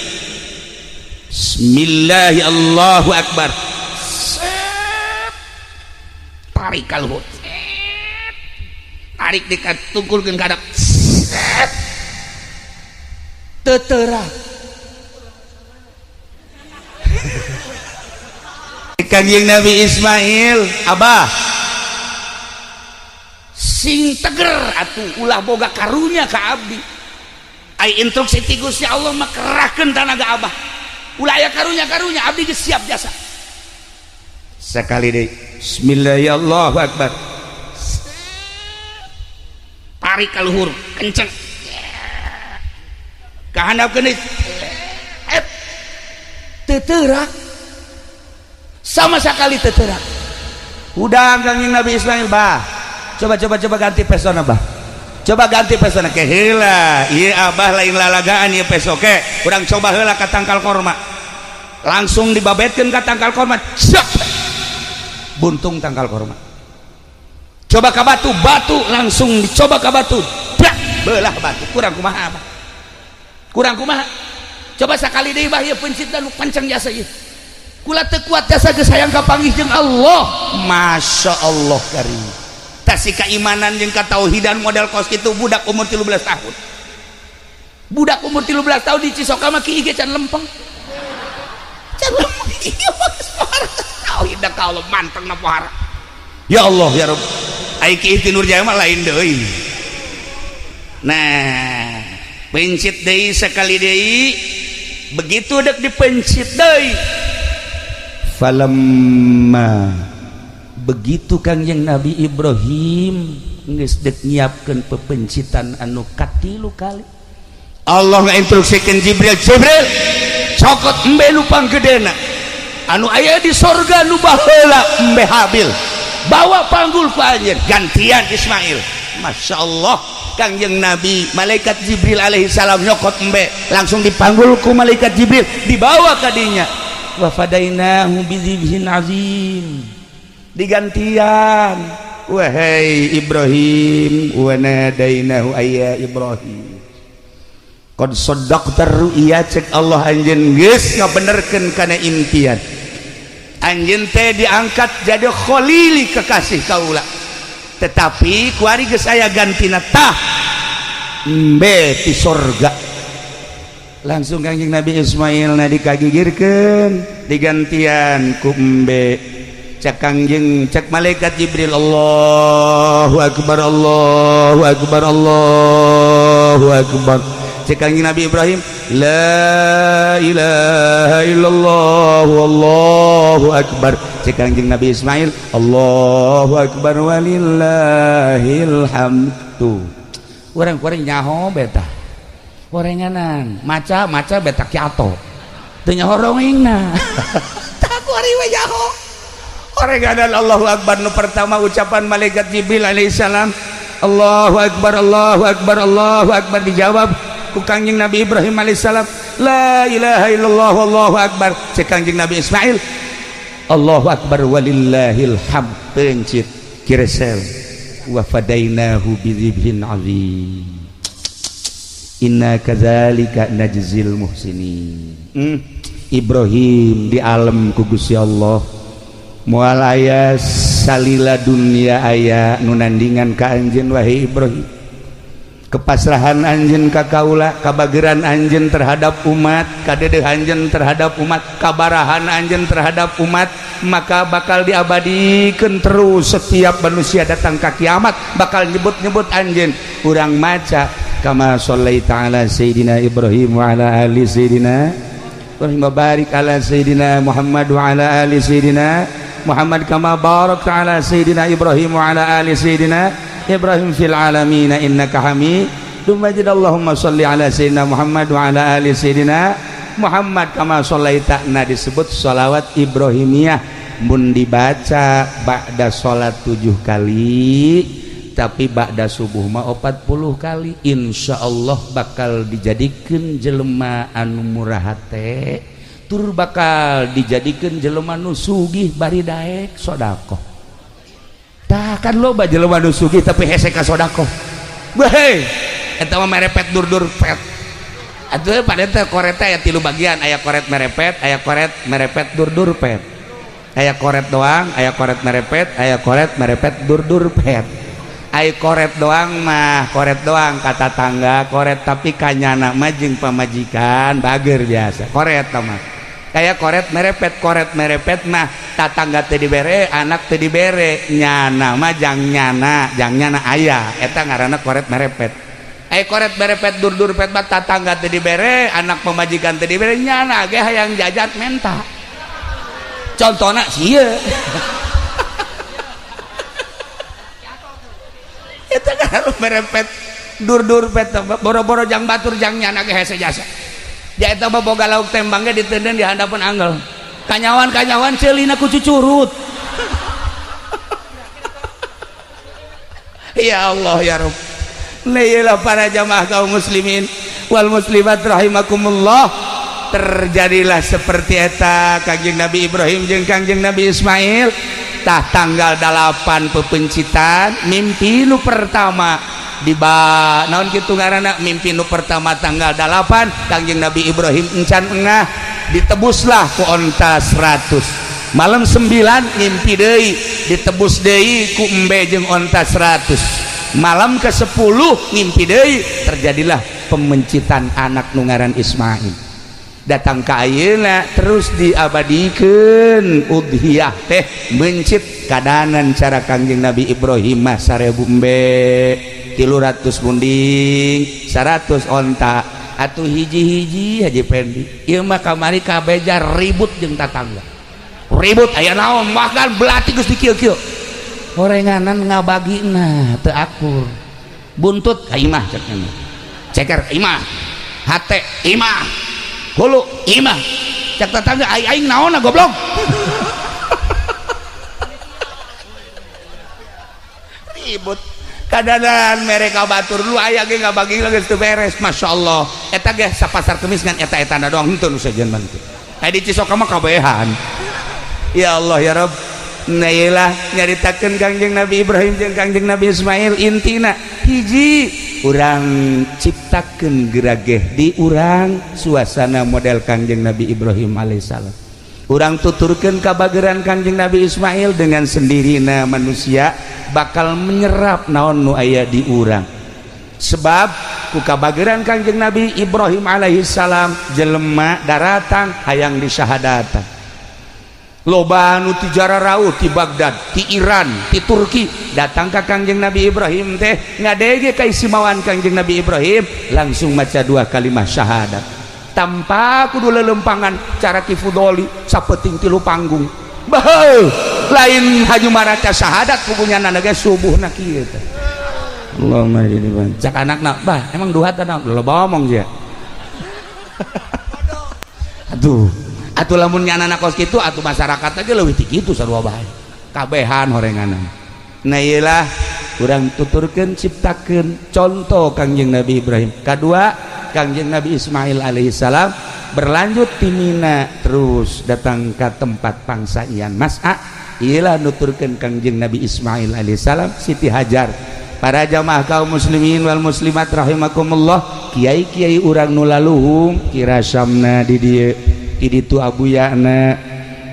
Bismillah Allahu Akbar. Set. Tarik ka luhur. Tarik dekat tungkulkeun ka hadap. Set. Teu teurak. Kangjeng Nabi Ismail, abah sing teger atuh ulah boga karunya ka abdi. Ai instruksi ti Gusti Allah mah kerahkeun tanaga abah. Ulah aya karunya-karunya abdi geus siap jasa. Sekali deui bismillahirrahmanirrahim Akbar. Tarik ka luhur kenceng. Ka handapkeun deui. Teu teurak. Sama sekali teu teurak. Udah Kangjeng Nabi Ismail bah. Coba coba coba ganti pesona bah. Coba ganti pesona ke heula. Ieu abah lain lalagaan ieu peso ke. Urang coba heula ka tangkal korma. Langsung dibabetkeun ka tangkal korma. Cek. Buntung tangkal korma. Coba ka batu, batu langsung dicoba ka batu. Dak, belah batu. Kurang kumaha abah? Kurang kumaha? Coba sakali deui bah ieu pencitna nu pancang jasa ieu. Kula teu kuat jasa geus hayang kapanggih jeung Allah. Masya Allah karim. Tasih keimanan jeung katauhidan model kos kitu budak umur 13 tahun. Budak umur 13 tahun di Cisoka mah kieu ge can lempeng. Can lempeng ieu mah geus pohara. Tauhid da ka Allah manteng na pohara. Ya Allah ya Rabb. Ai Ki Ihti Nurjaya mah lain deui. Nah, pencit deui sekali deui, begitu dek dipencit deui. Falamma begitu Kangjeng Nabi Ibrahim geus dek nyiapkeun pepencitan anu katilu kali. Allah ngainstruksikeun Jibril, Jibril cokot embe nu panggedena anu aya di sorga nu baheula embe Habil, bawa panggul ku anjeun gantian Ismail. Masya Allah, Kangjeng Nabi malaikat Jibril alaihi salam nyokot embe langsung dipanggul ku malaikat Jibril, dibawa ka dinya. Wa fadainahu bidzibhin azim, digantian. Wahai Ibrahim, wa nadainahu ayya Ibrahim qad saddaqta ru'ya, cek Allah anjeun geus ngabenerkeun kana impian anjeun teh diangkat jadi khalili kekasih kaula, tetapi kuari geus aya gantina tah embe ti sorga. Langsung Kangjeng Nabi Ismail na dikagigirkeun digantian ku embe. Cek Kangjeng, cek malaikat Jibril, Allahu akbar, Allahu akbar, Allahu akbar. Cek Kangjeng Nabi Ibrahim, la ilaha illallah wallahu akbar. Cek Kangjeng Nabi Ismail, Allahu akbar walillahil hamdu. Urang-urang nyaho beta orenganan maca maca beta kiato teu nyaho rongengna. Tah kuari we nyaho orenganan Allahu akbar. Nu pertama ucapan malaikat Jibril alaihissalam Allahu akbar, Allahu akbar, Allahu akbar, dijawab ku Kangjeng Nabi Ibrahim alaihissalam la ilaha illallah wallahu akbar. Cek Kangjeng Nabi Ismail Allahu akbar walillahil hamd. Pencit kiresel wa fadainahu bidzibhin azim inna kadzalika najzil muhsinin. Ibrahim di alam ku Gusti Allah moal aya salila dunia aya nu nandingan ka anjeun wahai Ibrahim. Kepasrahan anjeun ka kaula, kabageran anjeun terhadap umat, kadedeh anjeun terhadap umat, kabarahan anjeun terhadap umat, maka bakal diabadikeun terus. Setiap manusia datang ka kiamat bakal nyebut-nyebut anjeun. Urang maca kama shallaita ala sayidina Ibrahim wa ala ali sayidina Ibrahim wa barik ala sayidina Muhammad wa ala ali sayidina Muhammad kama barakta ala sayidina Ibrahim wa ala ali sayidina Ibrahim fil alamin innaka Hamidum Majid. Allahumma shalli ala sayyidina Muhammad wa ala ali sayyidina Muhammad kama shallaita. Nah, disebut sholawat Ibrahimiyah mun dibaca ba'da salat 7 kali, tapi ba'da subuh mah 40 kali, insyaallah bakal dijadikeun jelema anu murah hate, tur bakal dijadikeun jelema nu sugih bari daek sedekah. Tah kan loba jelema nu sugih tapi hese ka sedekah. Weh, eta mah merepet dur-dur pet. Atuh pada teh koret aya 3 bagian, aya koret merepet, aya koret merepet dur-dur pet. Aya koret doang, aya koret merepet, aya koret merepet dur-dur pet. Aya koret doang mah, koret doang kata tangga, koret tapi kanyana mah jeung pamajikan bager biasa. Koret mah. Kayak koret merepet mah tatangga teu dibere, anak teu dibere, nyana mah jang nyana aya, eta ngaranna koret merepet. Aya koret merepet dur-dur pet mah tatangga teu dibere, anak pamajikan teu dibere, nyana ge hayang jajan menta. Contona sieun. Eta ngaranna merepet dur-dur pet boro-boro jang batur jang nyana ge hese jasa. Ja eta mah boga lauk tembang ge ditenden di handapeun anggel. Kanyawan-kanyawan ceulina ku cucurut. Ya Allah ya Rabb. Lailah para jamaah kaum muslimin wal muslimat rahimakumullah. Terjadilah seperti eta Kangjeng Nabi Ibrahim jeung Kangjeng Nabi Ismail. Tah tanggal 8 pepencitan mimpi nu pertama diba naon kitu ngaranna mimpi nu pertama tanggal 8 Kangjeng Nabi Ibrahim encan engah ditebuslah ku onta 100. Malam 9 ngimpi deui ditebus deui ku embe jeung onta 100. Malam ke-10 ngimpi deui terjadilah pemencitan anak nu ngaran Ismail. Datang ka ayeuna terus diabadikeun udhiyah teh mencit kadanan cara Kangjeng Nabi Ibrahim mah 1000 embe 300 munding 100 onta atuh hiji-hiji. Haji Pendi, ieu mah kamari kabeja ribut jeung tatangga, ribut aya naon, bahkan belati geus dikieu-kieu horenganan ngabagina teu akur. Buntut ka imah cek, ceker imah, hate imah, hulu imah, cek tetangga, aing aing naon goblok. Ribut kadanan mereka batur lu aya ge ngabagi geus teu beres. Masya Allah, eta ge sapasar Kemis ngan eta-etana doang, henteu nu sejen mah aya di Cisoka mah kabehan. Ya Allah ya Rabb. Nah, iyalah nyaritakeun Kangjeng Nabi Ibrahim jeung Kangjeng Nabi Ismail, intina hiji, urang ciptakeun gerageh di urang suasana model Kangjeng Nabi Ibrahim alaihissalam, urang tuturkeun kabageran Kangjeng Nabi Ismail. Dengan sendirina manusia bakal menyerap naon nu aya di urang, sebab ku kabageran Kangjeng Nabi Ibrahim alaihissalam jelema daratang hayang disyahadatan. Loba nu ti jararauh, ti Baghdad, ti Iran, ti Turki datang ka Kangjeng Nabi Ibrahim teh ngadege kaistimewaan Kangjeng Nabi Ibrahim, langsung maca dua kalimat syahadat tanpa kudu lelempangan cara Ki Fudoli sapeting tilu panggung. Bah, lain haju maraca syahadat pugunya ge subuhna kieu teh. Allahumma ini bang. Cak anakna, "Bah, emang duha teh naon?" Loba omong sia. Aduh, atuh lamun nyana kos kitu atuh masyarakat ge leuwih ti kitu, sarua bae kabehan horenganan. Nah, iyalah urang tuturkeun, ciptakeun contoh Kangjeng Nabi Ibrahim, kadua Kangjeng Nabi Ismail alaihissalam, berlanjut timina terus datang ke tempat pangsaian Mas'a. Iyalah nuturkeun Kangjeng Nabi Ismail alaihissalam, Siti Hajar. Para jamaah kaum muslimin wal muslimat rahimakumullah, kiai-kiai urang nu laluhung kirasamna di dieu, di ditu Abuyana,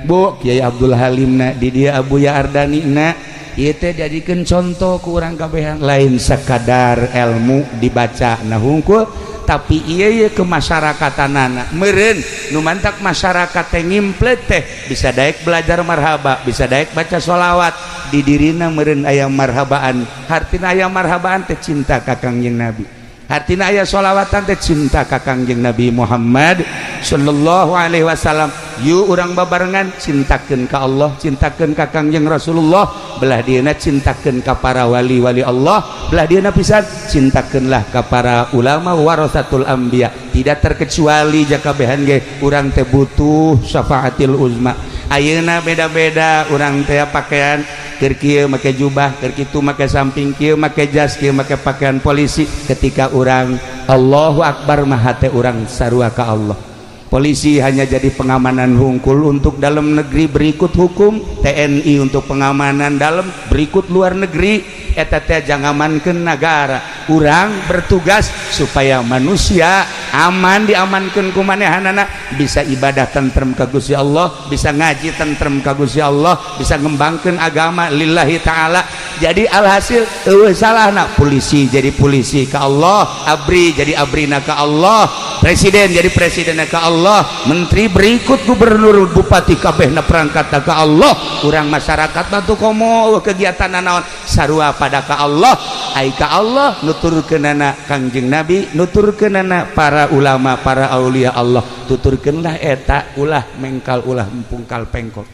Bu Kiai Abdul Halimna di dieu, Abuya Ardani na. Ieu teh jadikeun contoh ku urang kabehan, lain sekadar ilmu dibaca nah hungkul, tapi ieu ye kemasyarakatanana meureun nu mantak masyarakat teh ngimplet teh bisa daek belajar marhaba, bisa daek baca sholawat di dirina meureun aya marhabaan. Hartina aya marhabaan teh cinta ka Kangjeng Nabi, hartina aya sholawatan teh cinta ka Kangjeng Nabi Muhammad sallallahu alaihi wasallam. Yuk urang babarengan cintakeun ka Allah, cintakeun ka Kangjeng Rasulullah, belah dieuna cintakeun ka para wali-wali Allah, belah dieuna pisan cintakeunlah ka para ulama warasatul anbiya. Tidak terkecuali jakabehan ge urang teh butuh syafaatil uzma. Ayeuna beda-beda urang teh pakaian, keur kieu make jubah, keur kitu make samping, kieu make jas, kieu make pakaian polisi. Ketika urang Allahu Akbar mah hate urang sarua ka Allah. Polisi hanya jadi pengamanan hungkul untuk dalam negeri, berikut hukum. TNI untuk pengamanan dalam, berikut luar negeri. Eta teh jangamankeun negara. Urang bertugas supaya manusia aman, diamankeun ku manehanana, bisa ibadah tentrem ka Gusti Allah, bisa ngaji tentrem ka Gusti Allah, bisa ngembangkeun agama lillahi ta'ala. Jadi alhasil eueuh salahna polisi jadi polisi ka Allah, ABRI jadi abrina ka Allah, presiden jadi presiden ka Allah, menteri, berikut gubernur, bupati, kabehna perangkat ka Allah. Urang masyarakat batu komo kegiatan naon sarua pada ka Allah. Ai ka Allah nuturkeunana Kangjeng Nabi, nuturkeunana para ulama, para aulia Allah. Tuturkeunlah eta, ulah mengkal, ulah pungkal pengkol.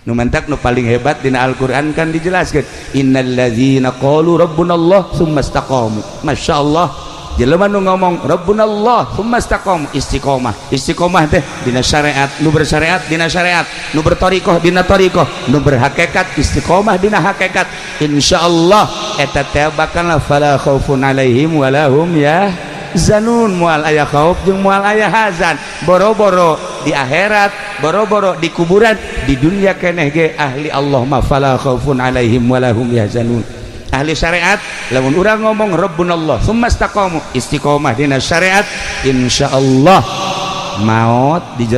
Nu mantak nu paling hebat dina Al-Qur'an kan dijelaskeun, innallazina qalu rabbunallah tsumma istaqamu. Masyaallah, jelema nu ngomong rabbunallah tsumma istaqamu, istiqomah. Istiqomah teh dina syariat, nu bersyariat dina syariat, nu berthariqah dina thariqah, nu berhakikat istiqomah dina hakikat. Insyaallah eta teh bakal fala khaufun alaihim walahum yahzanun, moal aya khauf jeung moal aya hazan. Boro-boro di akhirat, boro-boro di kuburan, di dunia keneh ge ahli Allah ma fala khaufun alaihim walahum yahzanun. Ahli syariat, lamun urang ngomong rabbunallah tsumma istaqamu, istiqomah dina syariat, insyaallah maut di jero